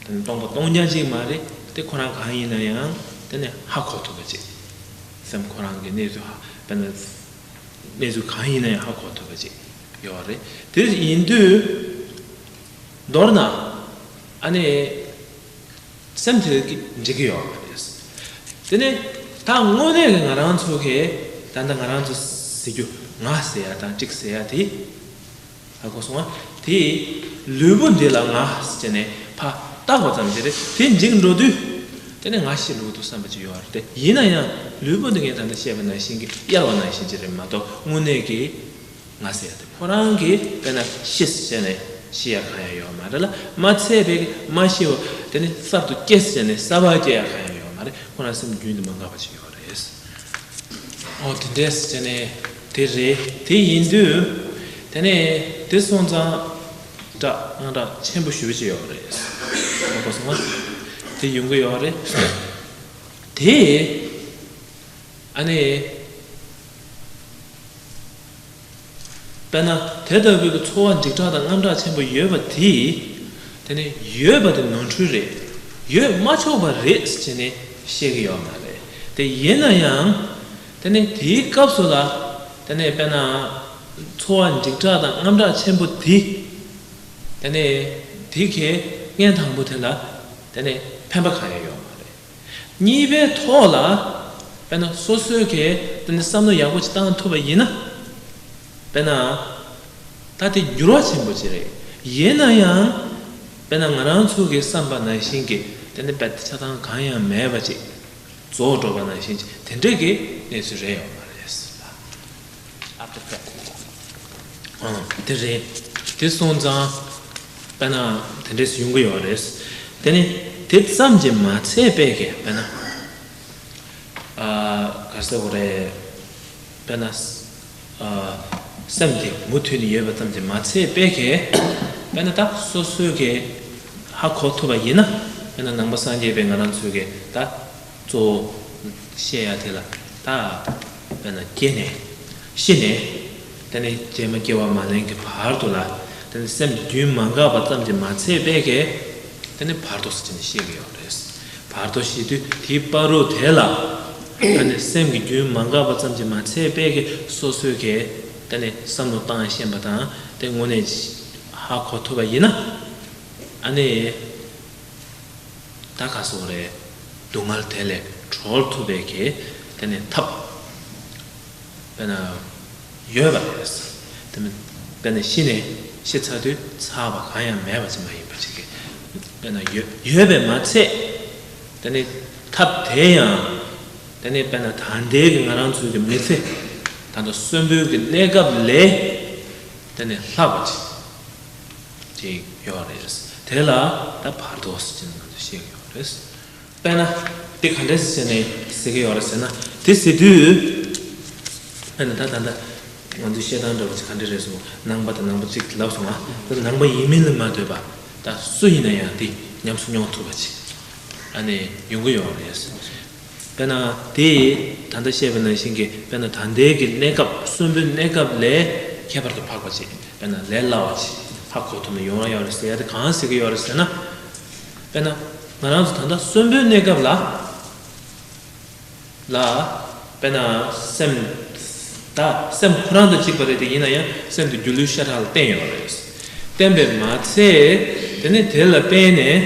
སྟོང་པ་སྟོང་རྐྱང་ཅིག་མ་རེད་དེ། ཁོ་རང་གང་ཡིན་ན་ཡང་དེ་ནས་ཧ་གོ་ཐུབ་པ་ཅིག་སེམས་ཁོ་རང་གི་གནས་ཚུལ་ཧ་དཔེར་ན་གནས་ཚུལ་གང་ཡིན་ན་ཡང་ཧ་གོ་ཐུབ་པ་ཅིག་ཡོད་རེད། དེ་ཡིན་དུས་མདོར་ན་ཨ་ནི་སེམས་དེ་འགྲིག་གི་ཡོད་མ་རེད། དེ་ནས་ད་དངོས་གནས་ཀྱི་ང་རང་ཚོ་གི་ད་ལྟ་ང་རང་ཚོ་ཟེར་རྒྱུ་ང་ཟེར་ཡ་དང་གཅིག་ཟེར་ཡ་དེ། ཧ་གོ་སོང་ང་། དེ་ལུས་པོ་འདི་ལ་ང་ཟེར་ནས་ཕར་བཏགས་པ་ཙམ་ཞིག་རེད། དེ་འཇིག་འགྲོ་དུས་དེ་ནས་ང་ཤི་འགྲོ་གི་འདུག་བསམ་པ་ཅིག་ཡོད་རེད་དེ། ཡིན་ན་ཡང་ལུས་པོ་འདི་ངས་ད་ལྟ་བཤད་པ་ནང་བཞིན་གྱི་གཡར་བ་ནང་བཞིན་ཅིག་རེད་མ་གཏོགས་དངོས་གནས་ཀྱི་ང་ཟེར་ཡ་དེ་ཁོ་རང་གིས་དཔེར་ན་ཤི་ཟེར་ནས་ཤི་ཡ་གང་ཡང་ཡོད་མ་རེད་ལ། མ་ཚད་པའི་མ་ཤི་བ་དེ་ནི་གསར་དུ་སྐྱེ་ཟེར་ནས་གསར་པ་སྐྱེ་ཡ་གང་ཡང་ཡོད་མ་རེད། ཁོ་རང་སེམས་རྒྱུན་དུ་མ་འགག་པ་ཞིག་ཡོད་རེད། ཨོ་དེ་འདྲས་ཟེར་ནས་དེ་རེད། དེ་ཡིན་དུས་དེ་ནས་དེ་སོང་ཙང་སྐྲག་དངངས་སྐྲག་ཆེན་པོ་ཞེ་པོ་ཅིག་ཡོད་རེད། ཧ་གོ་སོང་ང་། དེ་ཡོང་གི་ཡོད་རེད། དེ་ཨ་ནི། དཔེར་ན་དེ་ལྟ་བུའི་ཚོར་བ་འཇིགས་སྐྲག་དང་དངངས་སྐྲག་ཆེན་པོ་ཡོད་པ་དེ། དེ་ནི་ཡོད་པ་དེ་ནོར་འཁྲུལ་རེད། ཡོད་མ་ཆོག་པ་རེད་ཟེར་ནས་བཤད་ཀྱི་ཡོད་མ་རེད། དེ་ཡིན་ན་ཡང་དེ་ནི་དེའི་སྐབས་སུ་ལ་དེ་ནི་དཔེར་ན་ཚོར་བ་འཇིགས་སྐྲག་དང་དངངས་སྐྲག་ཆེན་པོ་དེ། དེ་ནི་དེ་གའི་ངན་དང་པོ་དེ་ལ་དེ་ནི་ཕན་པ་གང་ཡང་ཡོད་མ་རེད། གཉིས་པའི་ཐོག་ལ་དཔེར་ན་སོ་སོའི་གི་དེ་ནི་བསམ་བློ་ཡག་པོ་ཅིག་བཏང་ཐུབ་པ་ཡིན་ན། དཔེར་ན་ད་དེ་འགྱུར་བ་ཆེན་པོ་ཅིག་རེད། ཡིན་ན་ཡང་དཔེར་ན་ང་རང་ཚོ་གི་བསམ་པ་ནང་བཞིན་གྱི་དེ་ནི་དཔེ་ཆ་ཚང་གང་ཡང་མེད་པ་ཅིག་རྫོགས་འགྲོ་བ་ནང་བཞིན་ཅིག་དེ་འདྲས་ཀྱི་གནས་ཚུལ་རེད་ཡོད་མ་རེད། ཨ་དེ་རེད། དེ་སོང་ཙང་དཔེར་ན་དེ་འདྲས་ཡོང་གི་ཡོད་རེད། དེ་ནི་དེ་ཙམ་གྱིས་མ་ཚད་པའི་གི་དཔེར་ན། ཨ་ག་རེ་ཟེར་དགོས་རེད། དཔེར་ན། ཨ་སེམས་དེ་མུ་མཐུད་ནས་ཡོད་པ་ཙམ་གྱིས་མ་ཚད་པའི་གི། དཔེར་ན་ད་སོ་སོའི་གི་ཧ་གོ་ཐུབ་པ་ཡིན་ན། དཔེར་ན་ནང་པ་སངས་རྒྱས་པའི་ང་རང་ཚོའི་གི་ད་གཙོ་བོ་བཤད་ཡ་དེ་ལ་ད་དཔེར་ན་སྐྱེས་ནས་ཤི་ནས་དེ་ནས་རྗེས་མ་སྐྱེ་བ་མ་ལེན་གྱི་བར་དུ་ལ་དེ་ནས་སེམས་རྒྱུན་མ་འགག་པ་ཙམ་གྱིས་མ་ཚད་པའི་གི་དེ་ནས་བར་དོ་ཟེར་ནས་བཤད་ཀྱི་ཡོད་རེད། བར་དོ་ཞེས་དུས་དེའི་བར་དོ་དེ་ལ་ད་ནི་སེམས་ཀྱི་རྒྱུན་མ་འགག་པ་ཙམ་གྱིས་མ་ཚད་པའི་གི་སོ་སོའི་གི་ད་ནི་བསམ་བློ་བཏང་ཤེས་པ་དང་དེ་དངོས་གནས་ཧ་གོ་ཐུབ་པ་ཡིན་ན། ཨ་ནི་ད་ག་སོགས་རེད། སྡུག་བསྔལ་དེ་ལས་གྲོལ་ཐུབ་པའི་གི་ད་ནི་ཐབས། དཔེར་ན་ཡོད་པ་རེད། དེ་མིན་དཔེར་ན་ཤི་ནས་ཤི་ཚར་དུས་ཚར་བ་གང་ཡང་མེད་པ་ཅིག་མ་ཡིན་པ་ཅིག་གི་དཔེར་ན་ཡོད་ཡོད་པས་མ་ཚད། དེ་ནི་ཐབས་དེ་ཡང་དེ་ནི་དཔེར་ན་ད་ལྟའི་གི་ང་རང་ཚོའི་གི་མི་ཚེ་ད་ལྟ་གསོན་པོའི་གི་གནས་སྐབས་ལས་དེ་ནི་ལྷག་པ་ཅིག་ཅིག་ཡོད་རེད། དེ་ལ་ད་བར་དོ་ཟེར་ནས་ང་ཚོས་བཤད་ཀྱི་ཡོད་རེད། དཔེར་ན། དེ་ག་འདྲས་ཟེར་ནས་ཟེར་གྱི་ཡོད་རེད་ཟེར་ན། དེ་ཟེར་དུས། དཔེར་ན་ད་ད་ལྟ་ང་ཚོའི་བཤད་སྟངས་འདྲ་བོ་ཅིག་ག་འདྲས་རེད་ཟེར་ན། ནང་པ་དང་ནང་པ་གཅིག་ལབ་སོང་ང་། ད་ནང་པ་ཡིན་མིན་ལ་མ་ལྟོས་པ། ད་སུ་ཡིན་ན་ཡང་དེ་ཉམས་སུ་མྱོང་ཐུབ་པ་ཅིག་ཨ་ནི་ཡོང་གི་ཡོད་རེད། དཔེར་ན་དེ་ད་ལྟ་བཤད་པ་ནང་བཞིན་གྱི་དཔེར་ན་ད་ལྟའི་གི་གནས་སྐབས་གསོན་པོའི་གནས་སྐབས་ལས་ཁྱད་པར་དུ་འཕགས་པ་ཅིག་དཔེར་ན་ལས་སླ་བ་ཅིག་ཧ་གོ་ཐུབ་ནས་ཡོང་ཡ་ཡོད་རེད་ཟེར་ཡ་དེ་གང་ཟེར་གྱི་ཡོད་རེད་ཟེར་ན། དཔེར་ན། ང་རང་ཚོ་ད་ལྟ་གསོན་པོའི་གནས་སྐབས་ལ། ལ། དཔེར་ན་སེམས། ད་སེམས་ཁོ་རང་དང་གཅིག་པ་རེད་དེ་ཡིན་ན་ཡང་སེམས་དེ་སྒྱུ་ལུས་ཤ་ཁྲག་ལ་བརྟེན་ཡོད་རེད། བརྟེན་པས་མ་ཚད། དེ་ནི་དེ་ལ་བརྟེན་ནས།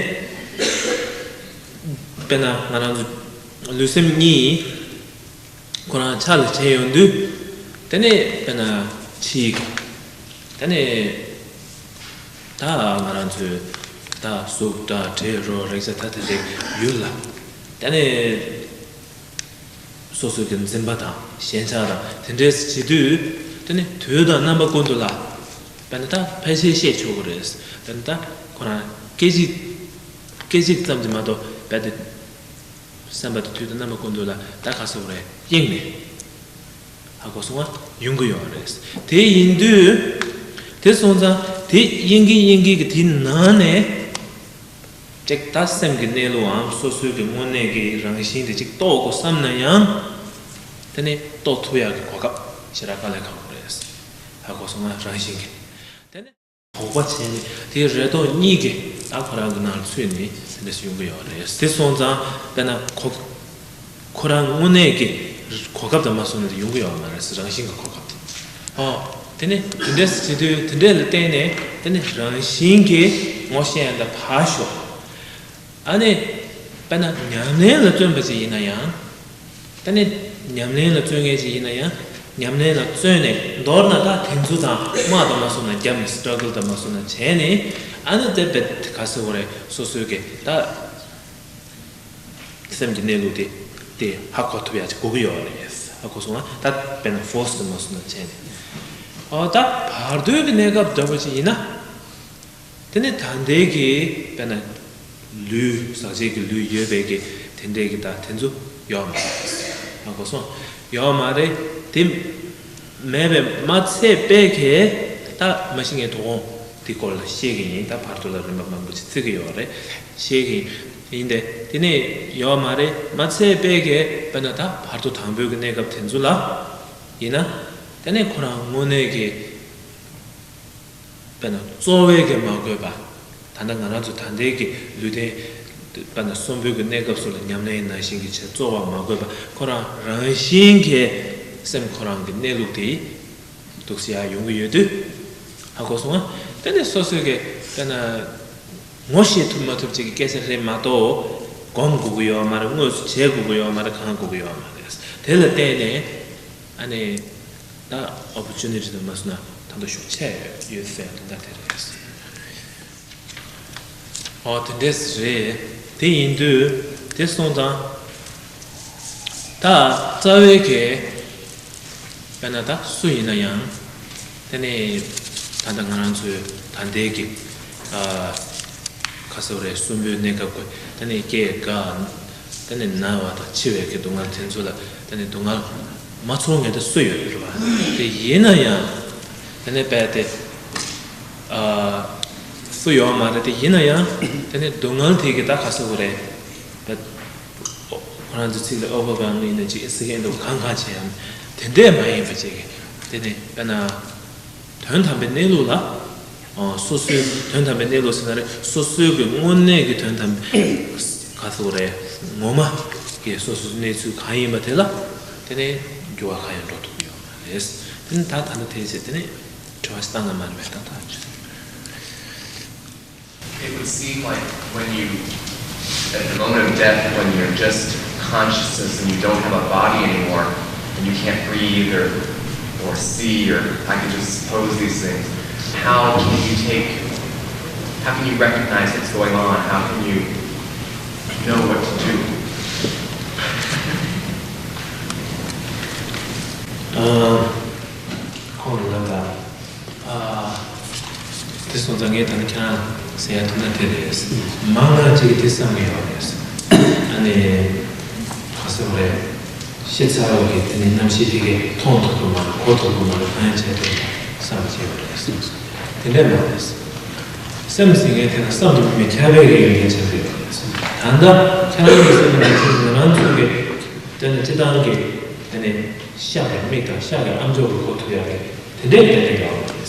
དཔེར་ན་ང་རང་ཚོ་ལུས་སེམས་གཉིས། ཁོ་རང་ཆ་ལ་བྱས་ཡོང་དུས། དེ་ནས་དཔེར་ན་ཕྱིའི་དེ་ནས་ད་ང་རང་ཚོའི་ད་གཟུགས་སྒྲ་དྲི་རོ་རེག་བྱ་ད་དེ་འདྲའི་ཡུལ་ལ་དེ་ནས་སོ་སོའི་གི་འཛིན་པ་དང་ཞེན་ཆགས་དང་དེ་འདྲས་བྱེད་དུས། དེ་ནས་དུས་དང་རྣམ་པ་ཀུན་ཏུ་ལ་དཔེར་ན་ད་ཕལ་ཆེར་བཤད་ཆོག་གི་རེད། དཔེར་ན་ད་ཁོ་རང་སྐད་ཅིག་སྐད་ཅིག་ཙམ་གྱིས་མ་གཏོགས་རྦད་དེ། སེམས་པ་དེ་དུས་དང་རྣམ་པ་ཀུན་ཏུ་ལ་ད་ག་སོགས་རེད་གཡེངས་ནས། ཧ་གོ་སོང་ང་། ཡོང་གི་ཡོད་རེད། དེ་ཡིན་དུས། དེ་སོང་ཙང་དེ་གཡེང་གིན་གཡེང་གིན་གྱི་དེའི་ནང་ནས། ཅིག་ད་སེམས་ཀྱི་གནས་ལུགས་འམ་སོ་སོའི་གི་དངོས་གནས་ཀྱི་རང་བཞིན་དེ་ཅིག་རྟོགས་དགོས་བསམ་ན་ཡང་། དེ་ནི་རྟོགས་ཐུབ་ཡག་གི་གོ་སྐབས་ཞེ་དྲག་དཀའ་ལས་ཁག་པོ་རེད། ཧ་གོ་སོང་ང་། རང་བཞིན་གྱི། དེ་ནི། དོགས་པ་བྱས་ནས་དེའི་རེ་དོགས་གཉིས་ཀྱིས་ད་ཁོ་རང་གི་ནང་ཚུད་ནས་ འདྲས་ཡོང་གི་ཡོད་རེད། དེ་སོང་ཙང་དཔེར་ན་གོ་ཁོ་རང་དངོས་གནས་ཀྱི་གོ་སྐབས་དང་མ་སོང་ན་ཡོང་གི་ཡོད་མ་རེད། རང་བཞིན་གྱི་གོ་སྐབས་དེ། ཨོ། དེ་ནས་དེ་འདྲས་བྱེད་དུས་དེ་འདྲས་ལ་བརྟེན་ནས་དེ་ནས་རང་བཞིན་གྱིས་ངོ་ཤེས་ཡ་ད་ཕར་ཞོག་ཨ་ནི། དཔེར་ན་ཉམས་ལེན་ལ་བརྩོན་པ་ཅིག་ཡིན་ན་ཡང་། དེ་ནི་ཉམས་ལེན་ལ་བརྩོན་མཁན་ཅིག་ཡིན་ན་ཡང་། ཉམས་ལེན་ལ་བརྩོན་ནས་མདོར་ན་ད་དེ་ཚོ་དང་དམག་དང་མ་སོང་ན་རྒྱབ་ནས་སི་ཊྲ་གལ་དང་མ་སོང་ན་བྱས་ནས། ཨ་ནི་དེ་བས་ག་ཟེར་དགོས་རེད། སོ་སོའི་གི་ད་སེམས་ཀྱི་གནས་ལུགས་དེ་དེ་ཧ་གོ་ཐུབ་ཡ་ཅིག་དགོས་ཀྱི་ཡོད་རེད། ཧ་གོ་སོང་ང་། ད་དཔེར་ན་ཕོར་སི་དང་མ་སོང་ན་བྱས་ནས། ཨོ། ད་བར་དོའི་གི་གནས་སྐབས་འདྲ་པོ་ཅིག་ཡིན་ན། དེ་ནི་ད་ལྟའི་གི་དཔེར་ན་ལུས། ཟག་བཅས་ཀྱི་ལུས་ཡོད་པའི་གི་དེ་འདྲའི་གི་ད་དེ་ཚོ་ཡོད་མ་རེད། ཧ་གོ་སོང་། ཡོད་མ་རེད། དེ་མེད་པས་མ་ཚད་པའི་གི་ད་མ་གཞི་ངས་དོ་དགོང་དེ་སྐོར་ལ་བཤད་གི་ཡིན། ད་བར་དོ་ལ་རིམ་པ་མང་པོ་ཅིག་བརྩི་གི་ཡོད་རེད། བཤད་གི་ཡིན། དེ་ནི་ཡོད་མ་རེད། མ་ཚད་པའི་གི་དཔེར་ན་ད་བར་དོ་དང་པོའི་གི་གནས་སྐབས་དེ་ཚོ་ལ་ཡིན་ན། དེ་ནི་ཁོ་རང་དངོས་གནས་གི་དཔེར་ན་རྩོལ་བས་ཀྱང་མ་གོས་པ། ད་ལྟ་ང་རང་ཚོ་ད་ལྟའི་གི་ལུས་རྟེན། དཔེར་ན་གསོན་པོའི་གི་གནས་སྐབས་སུ་ལ་ཉམས་ལེན་ནང་བཞིན་གྱི་ཆེད་རྩོལ་བ་མ་གོས་པ། ཁོ་རང་རང་བཞིན་གྱིས་སེམས་ཁོ་རང་གི་གནས་ལུགས་དེ་འདུག་སེ་ཡར་ཡོང་གི་ཡོད་དུས། ཧ་གོ་སོང་ང་། དེ་ནས་སོ་སོའི་གི་དཔེར་ན་ངོ་ཤེས་ཐུབ་མ་ཐུབ་ཅིག་གི་སྐད་ཆ་རེད་མ་གཏོགས། སྒོམ་དགོས་ཀྱི་ཡོད་མ་རེད། དངོས་སུ་བྱེད་དགོས་ཀྱི་ཡོད་མ་རེད། གང་དགོས་ཀྱི་ཡོད་མ་རེད། དེ་ལ་བརྟེན་ནས། ཨ་ནི། ད་ཨོ་པོར་ཅུ་ནི་ཊི་དུ་མ་སོང་ན་ད་དུང་ཤུགས་ཆེ་ཡོད་ཟེར་དོན་དག་དེ་རེད། ཨོ། དེ་འདྲས་རེད། དེ་ཡིན་དུས་དེ་སོང་ཙང་། ད་རྩ་བའི་གི་དཔེར་ན་ད་སུ་ཡིན་ན་ཡང་། དེ་ནི་ད་ལྟ་ང་རང་ཚོའི་ད་ལྟའི་གི་ཨ། ག་ཟེར་བ་རེད། གསོན་པོའི་གནས་སྐབས་ཀྱི་ད་ནི་སྐྱེ་རྒ། ད་ནི་ན་བ་དང་འཆི་བའི་གི་སྡུག་བསྔལ་དེ་ཚོ་ལ་ད་ནི་སྡུག་བསྔལ་མ་ཚོར་མཁན་དེ་སུ་ཡོད་རེད་བ། དེ་ཡིན་ན་ཡང་ད་ནི་དཔེ་དེ་ཨ། སུ་ཡོད་མ་རེད། དེ་ཡིན་ན་ཡང་ད་ནི་སྡུག་བསྔལ་དེ་གི་ད་ག་ཟེར་བ་རེད། དཔེ་ཁོ་རང་ཚོའི་ཚིག་ལ་ཨོ་བ་བ་ངི་ནི་ཅི་ཨི་སི་ཧེ་འདུག་གང་གང་བྱེད་ཡང་དེ་འདྲས་མ་ཡིན་པ་ཅིག་གི་དེ་ནི་དཔེར་ན། དོན་དམ་པའི་གནས་ལུགས་ལ། ཨ། སོ་སོའི་དོན་དམ་པའི་གནས་ལུགས་ཟེར་ན་རེད། སོ་སོའི་གི་དངོས་གནས་ཀྱི་དོན་དམ་པའི་ག་ཟེར་དགོས་རེད། ངོ་མ་གི་སོ་སོའི་གནས་ཚུལ་གང་ཡིན་པ་དེ་ལ་དེ་ནས་འགྱུར་བ་གང་ཡང་འགྲོ་ཐུབ་ཀྱི་ཡོད་མ་རེད། དེ་ནི་ད་ད་ལྟ་དེ་བྱས་དེ་ནས་དྲི་བ་ཞིག་བཏང་ན་མ་རེད་པས། ད་ད། It would seem like when you, at the moment of death, when you're just consciousness and you don't have a body anymore, and you can't breathe or, or see, or I could just pose these things, how can you take, how can you recognize what's going on? How can you know what to do? ཨ། ཁོང་ལ་ལབ་ལ། ཨ། དེ་སོང་ཙང་ངས་ད་ནི་ཁྱེད་རང་ཟེར་ཡ་ཐུག་ན་དེ་རེད། མང་ང་ཅིག་གིས་དེ་བསམ་གྱི་ཡོད་རེད། ཨ་ནི། ག་ཟེར་བ་རེད། ཤི་ཚར་བ་གི་དེ་ནི་རྣམ་ཤེས་དེ་གས་མཐོང་ཐུབ་ཀྱི་མ་རེད། གོ་ཐུབ་ཀྱི་མ་རེད། གང་ཡང་བྱེད་ཐུབ་མ་རེད་བསམ་གྱི་ཡོད་རེད། དེ་འདྲ་མ་རེད། སེམས་ཟེར་མཁན་དེ་ན་བསམ་དུ་མི་ཁྱབ་པའི་གི་ཡོན་ཏན་ཆགས་ཀྱི་ཡོད་རེད། ད་ལྟ་ཁྱེད་རང་གི་སེམས་ནང་ང་ཚོ་གི་དེ་ནི་སྤྱིར་བཏང་གི་དེ་ནི་ཤ་གི་མིག་དང་ཤ་གི་ཨམ་ཅོག་གི་གོ་ཐུབ་ཡག་གི་དེ་འདྲའི་ཡོན་ཏན་ཡོད་རེད།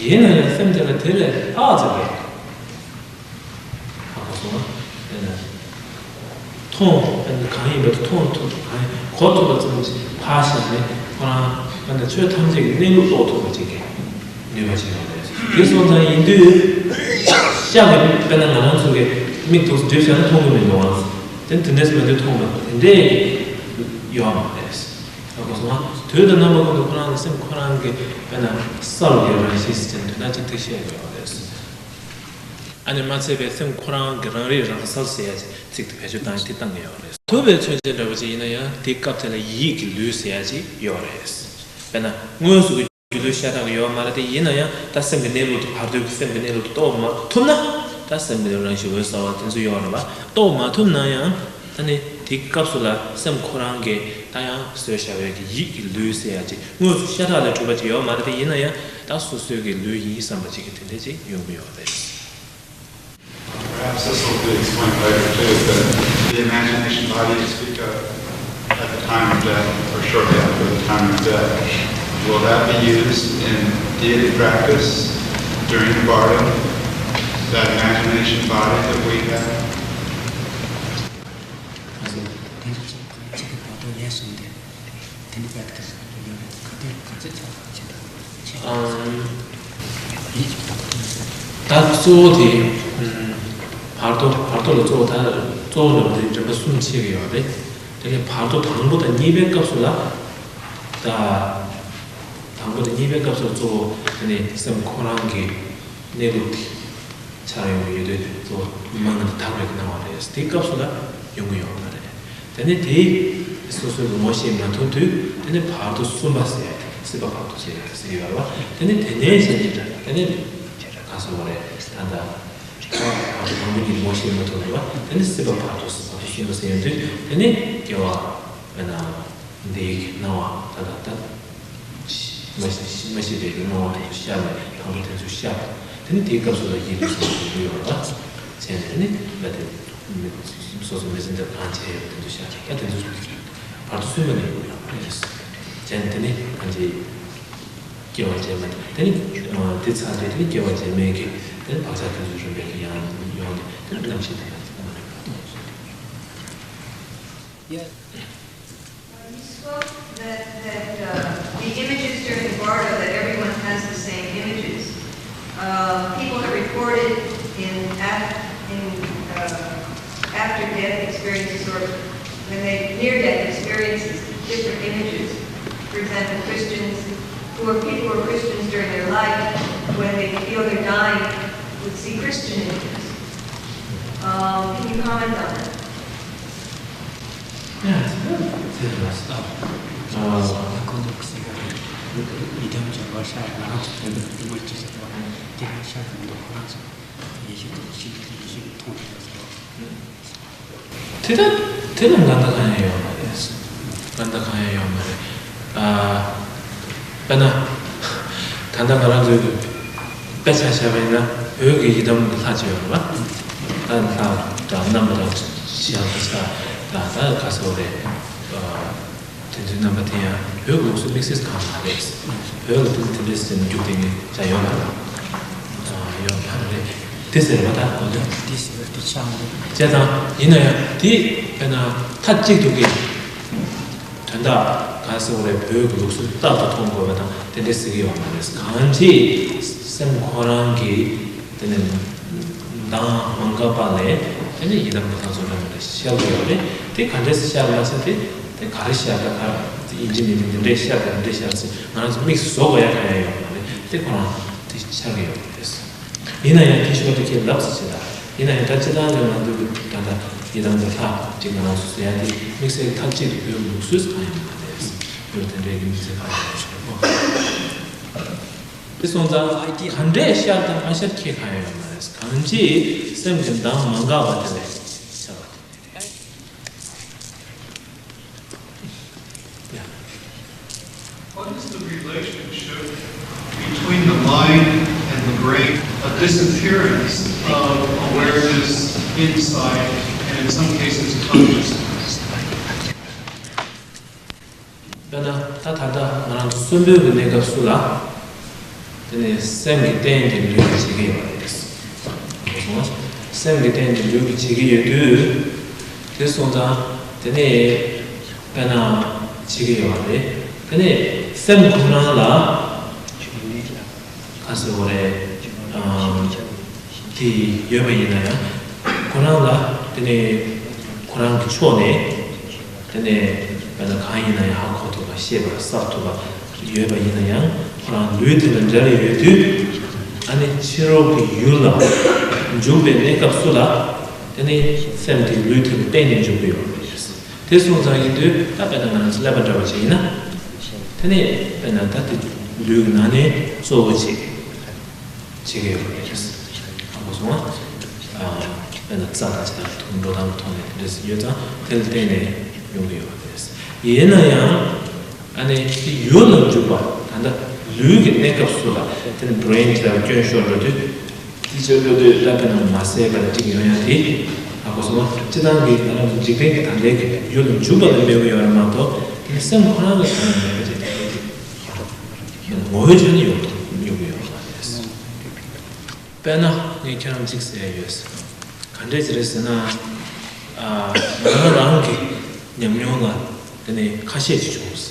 ཡིན་ན་ཡང་སེམས་དེ་ལ་དེ་ལས་ལྷག་ཙམ་རེད། ཧ་གོ་སོང་ང་། དེ་ནི་མཐོང་། དེ་ནི་གང་ཡིན་པ་དེ་མཐོང་ཐུབ། གང་ཡིན་གོ་ཐུབ་པ་ཙམ་ཞིག་ཕར་བཞག་ནས་ཁོ་རང་དཔེར་ན་ཆོས་ཐམས་ཅད་ཀྱི་གནས་ལུགས་རྟོགས་ཐུབ་པ་ཅིག་གི་ནུས་པ་ཅིག་ཡོད་རེད། དེ་སོང་ཙང་ཡིན་དུས་ཤ་གི་དཔེར་ན་ང་རང་ཚོ་གི་མིག་ཏོག་ཙམ་བསྒྲིབས་བཞག་ན་མཐོང་གི་མི་འདུག་ཨང་། དེ་དེ་འདྲས་མ་འདུག་མཐོང་བ་དེ་འདྲས་ཡོད་མ་རེད། ཧ་གོ་སོང་ང་། དུས་དང་རྣམ་པ་ཀུན་ཏུ་ཁོ་རང་གི་སེམས་ཁོ་རང་གི་དཔེར་ན་གསལ་བའི་རང་བཞིན་ཟེར་དོན་དག་ཅིག་ཐིག་ཤད་ཡོད་རེད། ཨ་ནི་མ་ཚད་པའི་སེམས་ཁོ་རང་གི་རང་རིག་རང་གསལ་ཟེར་ཡ་ཅིག་དེ་བེད་སྤྱོད་བཏང་ཡ་དེ་བཏང་གི་ཡོད་རེད། ཐུབ་པའི་མཚོན་བྱེད་འདྲ་པོ་ཅིག་ཡིན་ན་ཡང་དེའི་སྐབས་དེ་ལ་ཡིད་ཀྱི་ལུས་ཟེར་ཡ་ཅིག་ཡོད་རེད། དཔེར་ན་དངོས་སུ་གི་སྒྱུ་ལུས་ཤ་སྟག་ཡོད་མ་རེད། དེ་ཡིན་ན་ཡང་ད་སེམས་ཀྱི་གནས་ལུགས་དེ་བར་དོའི་སེམས་ཀྱི་གནས་ལུགས་དེ་རྟོགས་མ་ཐུབ་ན། ད་སེམས་ཀྱི་རང་བཞིན་འོད་གསལ་བ་དེ་ཚོ་ཡོད་རེད་པ། རྟོགས་མ་ཐུབ་ན་ཡང་ད་ནི་དེའི་སྐབས་སུ་ལ་སེམས་ཁོ་རང་གིས་ད་ཡང་བཟོས་བཞག་པའི་གི་ཡིད་ཀྱི་ལུས་ཟེར་ཡ་ཅིག་དངོས་སུ་ཤ་སྟག་ལས་གྲུབ་པ་ཅིག་ཡོད་མ་རེད། དེ་ཡིན་ན་ཡང་ད་སོ་སོའི་གི་ལུས་ཡིན་བསམ་པ་ཅིག་གི་དེ་འདྲ་ཅིག་ཡོང་གི་ཡོད་རེད། Perhaps this will be explained later too, but the imagination body you speak of at the time of death, or shortly after the time of death, will that be used in deity practice during the bardo? That imagination body that we have? དེ་ནི་བེད་ཀ་ཁ་ཏོན་ག་ཚོད་ཆགས་པ་ཆེ་དང་ཆེ་དང་། ཨམ། ད་གཙོ་བོ་དེ། ཨམ། བར་དོ་བར་དོ་ལ་གཙོ་བོ་ད་གཙོ་བོ་འདྲ་པོ་དེ་རིམ་པ་གསུམ་ཕྱེ་གི་ཡོད་རེད། དེ་ནས་བར་དོ་དང་པོ་དང་གཉིས་པའི་སྐབས་སུ་ལ། ད། དང་པོ་དང་གཉིས་པའི་སྐབས་སུ་གཙོ་བོ་དེ་ནི་སེམས་ཁོ་རང་གི་གནས་ལུགས་དེ། འཆར་ཡོང་གི་ཡོད་དུས་གཙོ་བོ་མ་ངན་དང་དག་པའི་སྣང་བ་རེད། དེའི་སྐབས་སུ་ལ་ཡོང་གི་ཡོད་མ་རེད། དེ་ནས་དེ་སོ་སོས་ངོ་ཤེས་མ་ཐུབ་དུས། དེ་ནས་བར་དོ་གསུམ་པ་ཟེར་ཡ་དེ་སྲིད་པ་བར་དོ་ཟེར་ཡ་དེ་ཟེར་གྱི་ཡོད་རེད་བ། དེ་ནས་དེ་ནས་གཞན་གྱི་འདྲ་དེ་ནས་ག་སོ་བ་རེད། ད་ལྟ་བར་དོ་དང་པོ་གཉིས་ངོ་ཤེས་མ་ཐུབ་རེད་བ། དེ་ནས་སྲིད་པ་བར་དོ་བར་དོ་གསུམ་པ་ཟེར་ཡོང་དུས། དེ་ནས་སྐྱེ་བ་དཔེར་ན། འདི་ཡི་སྣང་བ་ད་ལྟ་ལྟ། མ་ཤེས་མ་ཤེས་པའི་སྣང་བ་དེ་ཚོ་ཤར་ནས་དང་པོ་དེ་ཚོ་ཤར། དེ་ནི་དེའི་སྐབས་སུ་ལ་ཡིད་ལུས་སུ་ཡོད་པ་བྱས་ནས་ནི་ད་དེ་མི་སོ་སོ་མི་ཚེ་འདིར་གང་བྱས་ཡོད་པ་དེ་ཚོ་ཤར། ད་དེ་ཚོ་བར་དོ་གསུམ་པ་ནས་ཡོང་ཡོད་རེད། བྱས་ནས་དེ་ནི་གང་བྱས་སྐྱེ་བ་རྗེས་མ་དེ་ནི་དེ་ཚར་དུས་དེ་ནི་སྐྱེ་བ་རྗེས་མའི་གི་དེ་ནི་བག་ཆགས་དེ་ཚོ་རིམ་པས་ཀྱི་ཡང་ཡོང་ནས་དེ་ནི་རྣམ་ཤེས་དེ་ལ་ཡོང་བ་རེད། ཡ། You spoke that, that uh, the images during the bardo, that everyone has the same images. Uh, people have reported in, af- in uh, after death experiences or when they near death experiences different images. For example, Christians who are people who are Christians during their life, when they feel they're dying, would see Christian images. Um, can you comment on that? Yeah, it's a good, it's a good stuff. Uh, དེ་ལ་དེ་ལ་འགལ་ཟླ་གང་ཡང་ཡོད་མ་རེད། འགལ་ཟླ་གང་ཡང་ཡོད་མ་རེད། ཨ། དཔེར་ན། ད་ལྟ་ང་རང་ཚོའི་དཔེ་ཆ་བཞག་པ་ཡིན་ན་བོད་ཀྱི་ཡི་དམ་གྱི་ལྷ་ཅིག་ཡོད་རེད་པ། ད་ལྷ་དང་རྣམ་པ་དང་ཞལ་དང་ཕྱག་དང་ད་ག་ཟེར་བ་རེད། ཨ། དེ་ཚོའི་རྣམ་པ་དེ་ཡང་བོད་ཀྱི་ལུགས་སྲོལ་དམིགས་བསལ་གང་ཡང་མ་རེད། བོད་ལ་དེ་དེ་འདྲས་ཟེར་ནས་རྒྱུགས་དེ་ངས་ཅང་ཡོད་མ་རེད། ཨ། ཡོད་མ་རེད། དེ་ཟེར་བ་ད་གོ་དོན། དེ་ཟེར་བ་དེ་ཆགས་འདུག་བྱས་ཙང་ཡིན་ན་ཡང་དེ་དཔེར་ན་མཐའ་གཅིག་ཏུ་གི་དོན་དག་ག་ཟེར་བ་རེད། བོད་ཀྱི་ལུགས་སྲོལ་རྟག་ཏུ་མཐོང་དགོས་པ་དང་དེ་འདྲས་ཟེར་གྱི་ཡོད་མ་རེད། གང་ཅི་སེམས་ཁོ་རང་གི་དེ་ནས་མདངས་མ་འགགས་པ་ལས་དེ་ནས་ཡི་དམ་གྱི་ལྷ་ཚོགས་འདྲ་མི་འདྲ་ཤར་གྱི་ཡོད་རེད། དེ་ག་འདྲས་ཤར་མ་ཤར་དེ་དེ་ག་རེ་ཤར་ད་ག་ཡིན་གཅིག་མིན་གཅིག་འདི་འདྲས་ཤར་དང་འདི་འདྲས་ཤར་ཟེར་ང་རང་ཚོ་དམིགས་སུ་བཟོ་དགོས་ཡ་གང་ཡང་ཡོད་མ་རེད། དེ་ཁོ་རང་དེ་ཤར་གྱི་ཡོད་རེད། ཡིན་ན་ཡང་དེ་ཤོར་དེ་ཁྱེད་ལབ་ཟེར་བྱེད་ད། ཡིན་ན་ཡང་ད་སྤྱིར་བཏང་ནས་ང་ཚོ་ད་ལྟ་ཡི་དམ་གྱི་ལྷ་ཅིག་ང་རང་ཚོ་ཟེར་ཡ་དེ་དམིགས་བསལ་མཐའ་གཅིག་ཏུ་བོད་ལུགས་སྲོལ་གང་ཡང་མ་རེད། བོད་དེ་འདྲའི་གི་དམིགས་བསལ་གང་ཡང་མ་རེད། དེ་སོང་ཙང་ག་འདྲས་ཤར་དང་མ་ཤར་ཁྱད་གང་ཡང་ཡོད་མ་རེད། གང་ཅི་སེམས་ཀྱི་མདངས་མ་འགགས་པ་དེ་ལས་ཤར་བ་དེ་རེད། What is the relationship between the mind and the brain? A disappearance of awareness, insight, and in some cases consciousness. དཔེར་ན་ད་ད་ལྟ་ང་རང་ཚོ་གསོན་པོའི་གི་གནས་སྐབས་སུ་ལ། དེ་ནས་སེམས་ཀྱི་རྟེན་དེ་ལུས་ཀྱིས་བྱེད་ཀྱི་ཡོད་པ་རེད། སེམས་ཀྱི་རྟེན་དེ་ལུས་ཀྱིས་བྱེད་ཀྱི་ཡོད་དུས། དེ་སོང་ཙང་དེ་ནས་དཔེར་ན་བྱེད་ཀྱི་ཡོད་པ་རེད། དེ་ནས་སེམས་ཁོ་རང་ལ། ག་ཟེར་བ་རེད། ཨ། དེ་ཡོད་པ་ཡིན་ན་ཡང་ཁོ་རང་ལ་དེ་ནས་ཁོ་རང་གི་ཕྱོགས་ནས་དེ་ནས་དཔེར་ན་གང་ཡིན་ན་ཡང་ཧ་གོ་ཐུབ་པ་ཤེས་པ་གསལ་ཐུབ་པ་ཡོད་པ་ཡིན་ན་ཡང་ཁོ་རང་ལུས་དེ་ལ་འབྲེལ་ཡོད་དུས། ཨ་ནི་ཕྱི་རོལ་གྱི་ཡུལ་ལ་འཇུག་པའི་གནས་སྐབས་སུ་ལ་དེ་ནས་སེམས་དེ་ལུས་དེ་ལ་གཏད་ནས་འཇུག་གི་ཡོད་པ་རེད། དེ་སོང་ཙང་ཡིན་དུས་ད་དཔེར་ན་ང་རང་ཚོ་ཀླད་པ་འདྲ་བ་ཞིག་ཡིན་ན། དེ་ནས་དཔེར་ན་ད་དེ་ལུས་ཀྱི་ནང་ནས་གཙོ་བོ་བྱེད། བྱེད་ཀྱི་ཡོད་པ་རེད། ཧ་གོ་སོང་ང་། ཨ། དཔེར་ན་རྩ་དང་ཅི་དང་འགྲོ་སྟངས་ཐོག་ནས་དེ་འདྲ་ཡོད་ཙང་དེ་ལ་བརྟེན་ནས་ཡོང་གི་ཡོད་པ་རེད། ཡིན་ན་ཡང་ཨ་ནི་དེ་ཡུལ་ལ་འཇུག་པ་ད་ལྟ་ལུས་ཀྱི་གནས་སྐབས་སུ་ལ་དེ་ནི་brain་དེ་ལ་སྐྱོན་ཤོར་འགྲོ་དུས། དེ་ཕྱིར་འགྲོ་དུས་ད་དཔེར་ན་མ་བསད་པར་བསྒྲིགས་ཡོང་ཡ་དེ། ཧ་གོ་སོང་ང་། སྤྱིར་བཏང་གི་ང་རང་ཚོ་འཇིག་རྟེན་གྱི་ད་ལྟའི་གི་ཡུལ་ལ་འཇུག་པ་ལ་སྨོད་ཀྱི་ཡོད་རེད་མ་གཏོགས་དེ་ནི་སེམས་ཁོ་རང་ལ་གང་ཡང་མེད་པ་ཅིག་དེ་ངོ་བོའི་ཆ་ནས་ཡོད་ཡོང་གི་ཡོད་མ་རེད། དཔེར་ན་ངས་ཁྱེད་རང་གཅིག་ཟེར་ཡ་ཡོད། ག་འདྲས་ཅིག་རེད་ཟེར་ན། ཨ། ང་རང་རང་གི་ཉམས་མྱོང་ལ་དེ་ནས་ཁ་ཤས་ཅིག་བྱུང་།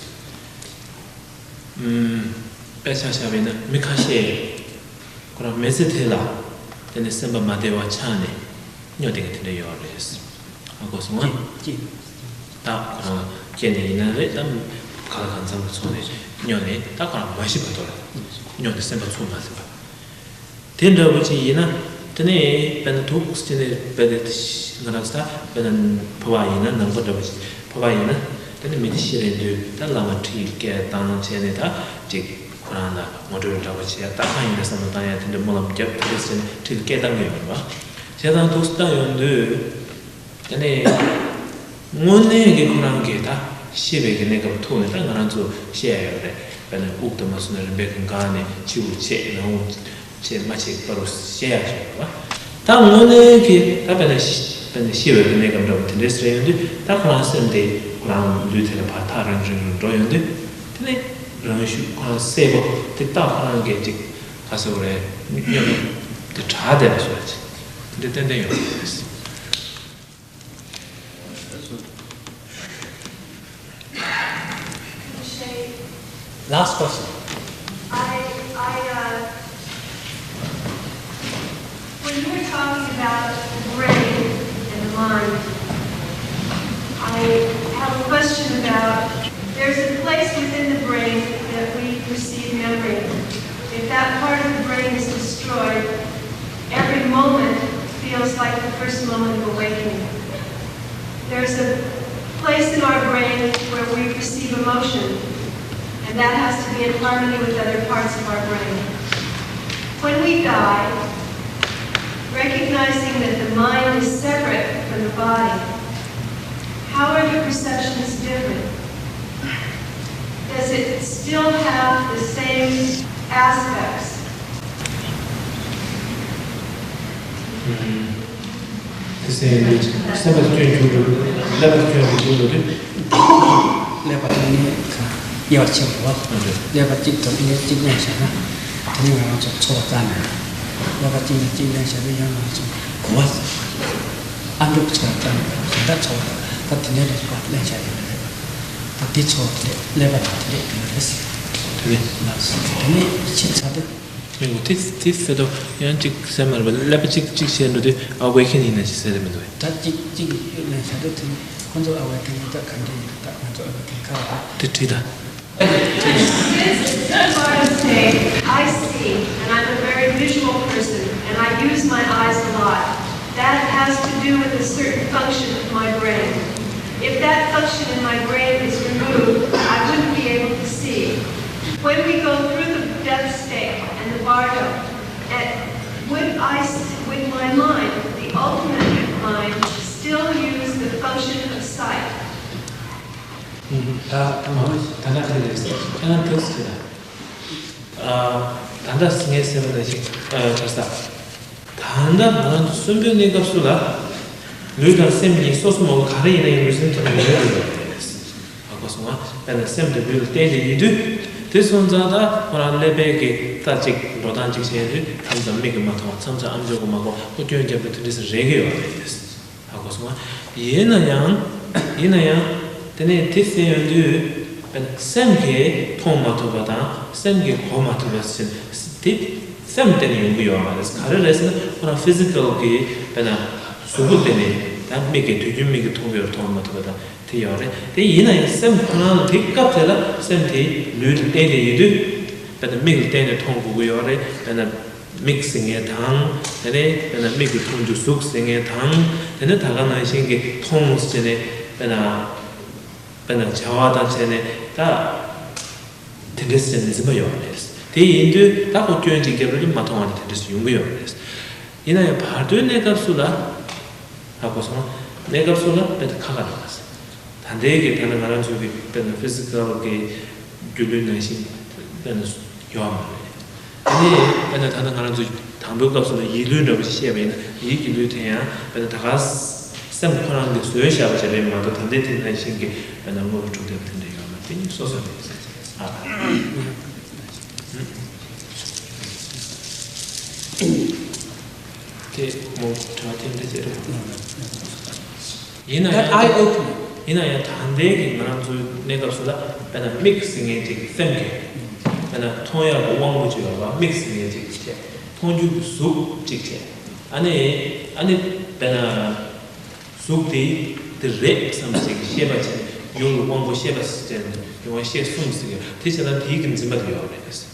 ཨུམ། དཔེ་ཆ་བཞག་པ་ཡིན་ན་མི་ཁ་ཤས་ཁོ་རང་མི་ཚེ་དེ་ལ་དེ་ནས་སེམས་པ་མ་བདེ་བ་ཆགས་ནས་སྨྱོ་བསྡད་མཁན་དེ་འདྲ་ཡོད་རེད། ཧ་གོ་སོང་ང་། ཅི། ད་ཁོ་རང་སྐྱེས་ནས་ཡིན་ན་རེད། ད་ག་ལ་གང་འཚམ་ལ་ཚོགས་ནས་སྨྱོ་ནས་ད་ཁོ་རང་མ་ཤི་བར་དུ་ལ་སྨྱོ་ནས་སེམས་པ་ཚུར་མ་ཟིན་པ། དེ་འདྲ་བོ་ཅིག་ཡིན་ན། དེ་ནས་དཔེར་ན་འདུག་ཅེས་ནས་དཔེར་ན་ང་རང་ཚོ་དཔེར་ན་ཕོ་བ་ཡིན་ན་ནང་པ་འདྲ་བོ་ཅིག་ཕོ་བ་ཡིན་ན། དེ་ནས་མི་དེ་ཤི་རན་དུས་ད་བླ་མ་ཁྲིད་སྐད་བཏང་བྱས་ནས་ད་ཅིག་ཁོ་རང་ལ་ངོ་སྤྲོད་འདྲ་བོ་བྱས། ད་གང་ཡིན་ན་བསམ་བློ་བཏང་ཡ་དེ་འདྲ་སྨོན་ལམ་རྒྱབ་དེ་འདྲ་བྱས་ནས་ཁྲིད་སྐད་བཏང་གི་ཡོད་རེད་བ། བྱས་ཙང་འདུག་བཏང་ཡོང་དུས། དེ་ནས་དངོས་གནས་ཀྱི་ཁོ་རང་གིས་ད་ཤེས་པའི་གི་གནས་སྐབས་ཐུག་ནས་ད་ང་རང་ཚོ་བཤད་ཡ་ཡོད་རེད། དཔེར་ན་དབུགས་དང་མ་སོང་ན་རིམ་པས་གི་འགག་ནས་ཕྱི་དབུགས་ཆད་ནང་དབུགས་ཆད་མ་ཆད་བར་དུ་བཤད་ཡ་ཡོད་རེད་བ། ད་དངོས་གནས་ཀྱི་ད་དཔེར་ན་ཤི་དཔེར་ན་ཤི་བའི་གི་གནས་སྐབས་འདྲ་བོ་དེ་འདྲས་རེད་ཡོང་དུས། ད་ཁོ་རང་སེམས་དེ་ཁོ་རང་ལུས་དེ་ལ་ཕར་ཐག་རིང་རིང་རུ་འགྲོ་ཡོང་དུས། དེ་ནས་རང་ཤུགས་ཁོ་རང་གསལ་པོ་དེ་ད་ཁོ་རང་གིས་ཅིག་ག་ཟེར་དགོས་རེད། སྨྱོ་ནས་དེ་དྲག་བསྡད་པ་བཟོ་ཡ་ཅིག་དེ་འདྲ་ཏན་ཏན་ཡོང་གི་རེད། Last question. I, I, uh, when you were talking about the brain and the mind, I have a question about, there's a place within the brain that we perceive memory. If that part of the brain is destroyed, every moment feels like the first moment of awakening. There's a place in our brain where we perceive emotion, and that has to be in harmony with other parts of our brain. When we die, recognizing that the mind is separate from the body, how are the perceptions different? Does it still have the same aspects? དེ་སེམས་ནི་སེམས་པ་སྐྱོན་བྱུང་དུས་ཀླད་པ་སྐྱོན་དུ་བྱུང་དུས། ཀླད་པ་དེ་ནི་དབྱེ་བ་ཕྱེ་དགོས་པ། ཀླད་པ་གཅིག་དང་ཀླད་གཅིག་ལེན་བྱས་ན། དེ་ནི་ང་རང་ཚོ་ཚོར་བ་ཙམ་མེད། ཀླད་པ་གཅིག་ནས་གཅིག་ལེན་བྱས་ན་ཡང་ང་རང་ཚོ་གོ་བ་ཨ་འབྲུག་ཚོར་བ་ཙམ་མེད། གཞན་དག་ཚོར་བ་ད་དེ་ནས་ལེན་པ་ལེན་བྱ་ཡོད་རེད། ད་འདི་ཚོར་བ་དེ་རེད། ཀླད་པ་ལ་དེ་རེད་དེ་རེད་ཟེར། དེ་ནས་ཕྱི་ཚ་དེ། མི་འགོ་དེ་དེ་ཟེར་དུས་ཡང་གཅིག་ཟེར་མ་རེད་པ། ཀླད་པ་གཅིག་གཅིག་བྱས་འགྲོ་དུས་ཨ་ཝེ་ཁན་ཡིན་ན་ཅིག་ཟེར་རེད་མི་འདུག་ད་གཅིག་གཅིག་ལ་བྱ་དུས་དེ་ཁོ་ཚོ་ཨ་ཝེ་ཁན་ཡིན་ད་ག་འདྲ་ཡིན་ད་ང་ཚོ་ཨ་ཝེ་ཁན་ག་རེ་ད། དེ་བྲིས་ད། This is the part of state I see, and I'm a very visual person, and I use my eyes a lot. That has to do with a certain function of my brain. If that function in my brain is removed, I wouldn't be able to see. When we go through the death state and the bardo, and would I, would my mind, the ultimate mind, still use the function of sight? ད་ད་མ་ད་ད་ཁ་ལས་ཁྱེད་རང་ཐུགས་ཟེར་ད། ད་ལྟ་ངས་ཟེར་བ་ནང་བཞིན་ཨ་ཆ་ས། ད་ལྟ་ང་རང་ཚོ་གསོན་པོའི་གནས་སྐབས་སུ་ལ། ལུས་དང་སེམས་གཉིས་སོ་སོ་མ་གཏོགས་ག་རེ་ཡིན་ན་ཡང་ལུས་སེམས་ཐོག་ནས་ཡོད་རེད་ཟེར། ཧ་གོ་སོང་ང་། དཔེར་ན་སེམས་དེ་ལུས་ལ་བརྟེན་ནས་ཡིན་དུས། དེ་སོང་ཙང་ད་ཁོ་རང་ཀླད་པའི་གི་རྩ་གཅིག་འགྲོ་སྟངས་གཅིག་བྱས་དུས་མཚམས་མཚམས་མིག་གིས་མ་མཐོང་བ། མཚམས་མཚམས་ཨམ་ཅོག་གིས་མ་གོ། ཁོ་སྐྱོན་བརྒྱབ་པའི་དེ་འདྲ་ཟེར་རེད་ཀྱི་ཡོད་རེད། ཧ་གོ་སོང་ང་། ཡིན་ན་ཡང་། ཡིན་ན་ཡང་། དེ་ནས་དེ་ཟེར་ཡོང་དུས། དཔེར་ན་སེམས་ཀྱིས་མཐོང་མ་ཐུབ་པ་དང་སེམས་ཀྱིས་གོ་མ་ཐུབ་པ་ཟེར་དེ་སེམས་བརྟེན་ནས་ཡོང་གི་ཡོད་མ་རེད། ག་རེ་རེད་ཟེར་ན་ཁོ་རང་ཕི་ཟི་ཀལ་གྱི་དཔེར་ན་གཟུགས་པོ་བརྟེན་ནས་ད་མིག་གིས་དུས་རྒྱུན་མིག་གིས་མཐོང་གི་ཡོད་རེད། མཐོང་མ་ཐུབ་པ་དང་དེ་ཡོད་རེད། དེ་ཡིན་ན་ཡང་སེམས་ཁོ་རང་ལ་དེ་སྐབས་དེ་ལ་སེམས་དེ་ལུས་ལ་བརྟེན་ནས་ཡིན་དུས། དཔེར་ན་མིག་ལ་བརྟེན་ནས་མཐོང་དགོས་ཀྱི་ཡོད་རེད། དཔེར་ན། མིག་ཟེར་མཁན་དང་། དེ་ནས་དཔེར་ན་མིག་གིས་མཐོང་རྒྱུ་གཟུགས་ཟེར་མཁན་དང་། དེ་ནས་ད་ག་ནང་བཞིན་གྱི་མཐོང་ཟེར་ནས་དཔེར་ན། དཔེར་ན་བྱ་བ་དང་བྱས་ནས་ད། དེ་འདྲ་ཟེར་ནས་འཛིན་པ་ཡོད་རེད། དེ་ཡིན་དུས་ད་ཁོ་སྐྱོན་ཅིག་བརྒྱབ་རུང་མ་མཐོང་བ་དེ་དེ་འདྲ་ཡོང་གི་ཡོད་རེད། ཡིན་ན་ཡང་བར་དོའི་གནས་སྐབས་སུ་ལ། ཧ་གོ་སོང་ང་། གནས་སྐབས་སུ་ལ་དཔེ་ད་ཁ་ཁ་རེད། ད་ལྟའི་གི་ད་ནི་ང་རང་ཚོའི་གི་དཔེར་ན་ཕི་ཟི་ཀལ་གི་སྒྱུ་ལུས་ནང་བཞིན་དཔེར་ན་ཡོད་མ་རེད། དེ་ནས་དཔེར་ན་ད་ལྟ་ང་རང་ཚོ་དང་པོའི་སྐབས་སུ་ལ་ཡིད་ལུས་འདྲ་པོ་ཞིག་བཤད་པ་ཡིན་ན་ཡིད་ཀྱི་ལུས་དེ་ཡང་དཔེར་ན་ད་ག་སེམས་ཁོ་རང་གིས་བཟོས་བཞག་པ་ཞིག་རེད་མ་གཏོགས་ད་ལྟའི་དེ་ནང་བཞིན་གྱི་དཔེར་ན་དངོས་པོ་གྲུབ་བསྡད་པ་དེ་འདྲ་ཡོད་མ་རེད། དེ་གཉིས་སོ་སོ་རེད། ཨ། དེ་མོ་དྲ་དེ་འདྲ་ཟེར་རེད། ཡིན་ན་ཡང་། ཡིན་ན་ཡང་ད་ལྟའི་གི་ང་རང་ཚོའི་གནས་སྐབས་སུ་ལ་དཔེར་ན་མིག་ཟེར་མཁན་ཅིག་སེམས་ཀྱི་ དཔེར་ན་མཐོང་ཡག་གི་དབང་པོ་གཅིག་ཡོད་པ། དམིགས་ཟེར་མཁན་གཅིག་བྱས། མཐོང་རྒྱུ་གི་གཟུགས་གཅིག་བྱས། ཨ་ནི་ཨ་ནི་དཔེར་ན་གཟུགས་དེ་དེ་རེད་བསམ་ཞིག་གི་ཤེས་པ་བྱས། ཡུལ་གྱི་དབང་པོ་ཤེས་པ་ཟེར་ནས་ཡོང་བ་ཤེས་གསུམ་ཟེར་གི། དེ་བྱས་ན་དེའི་གི་འཛིན་པ་དེ་ཡོད་རེད།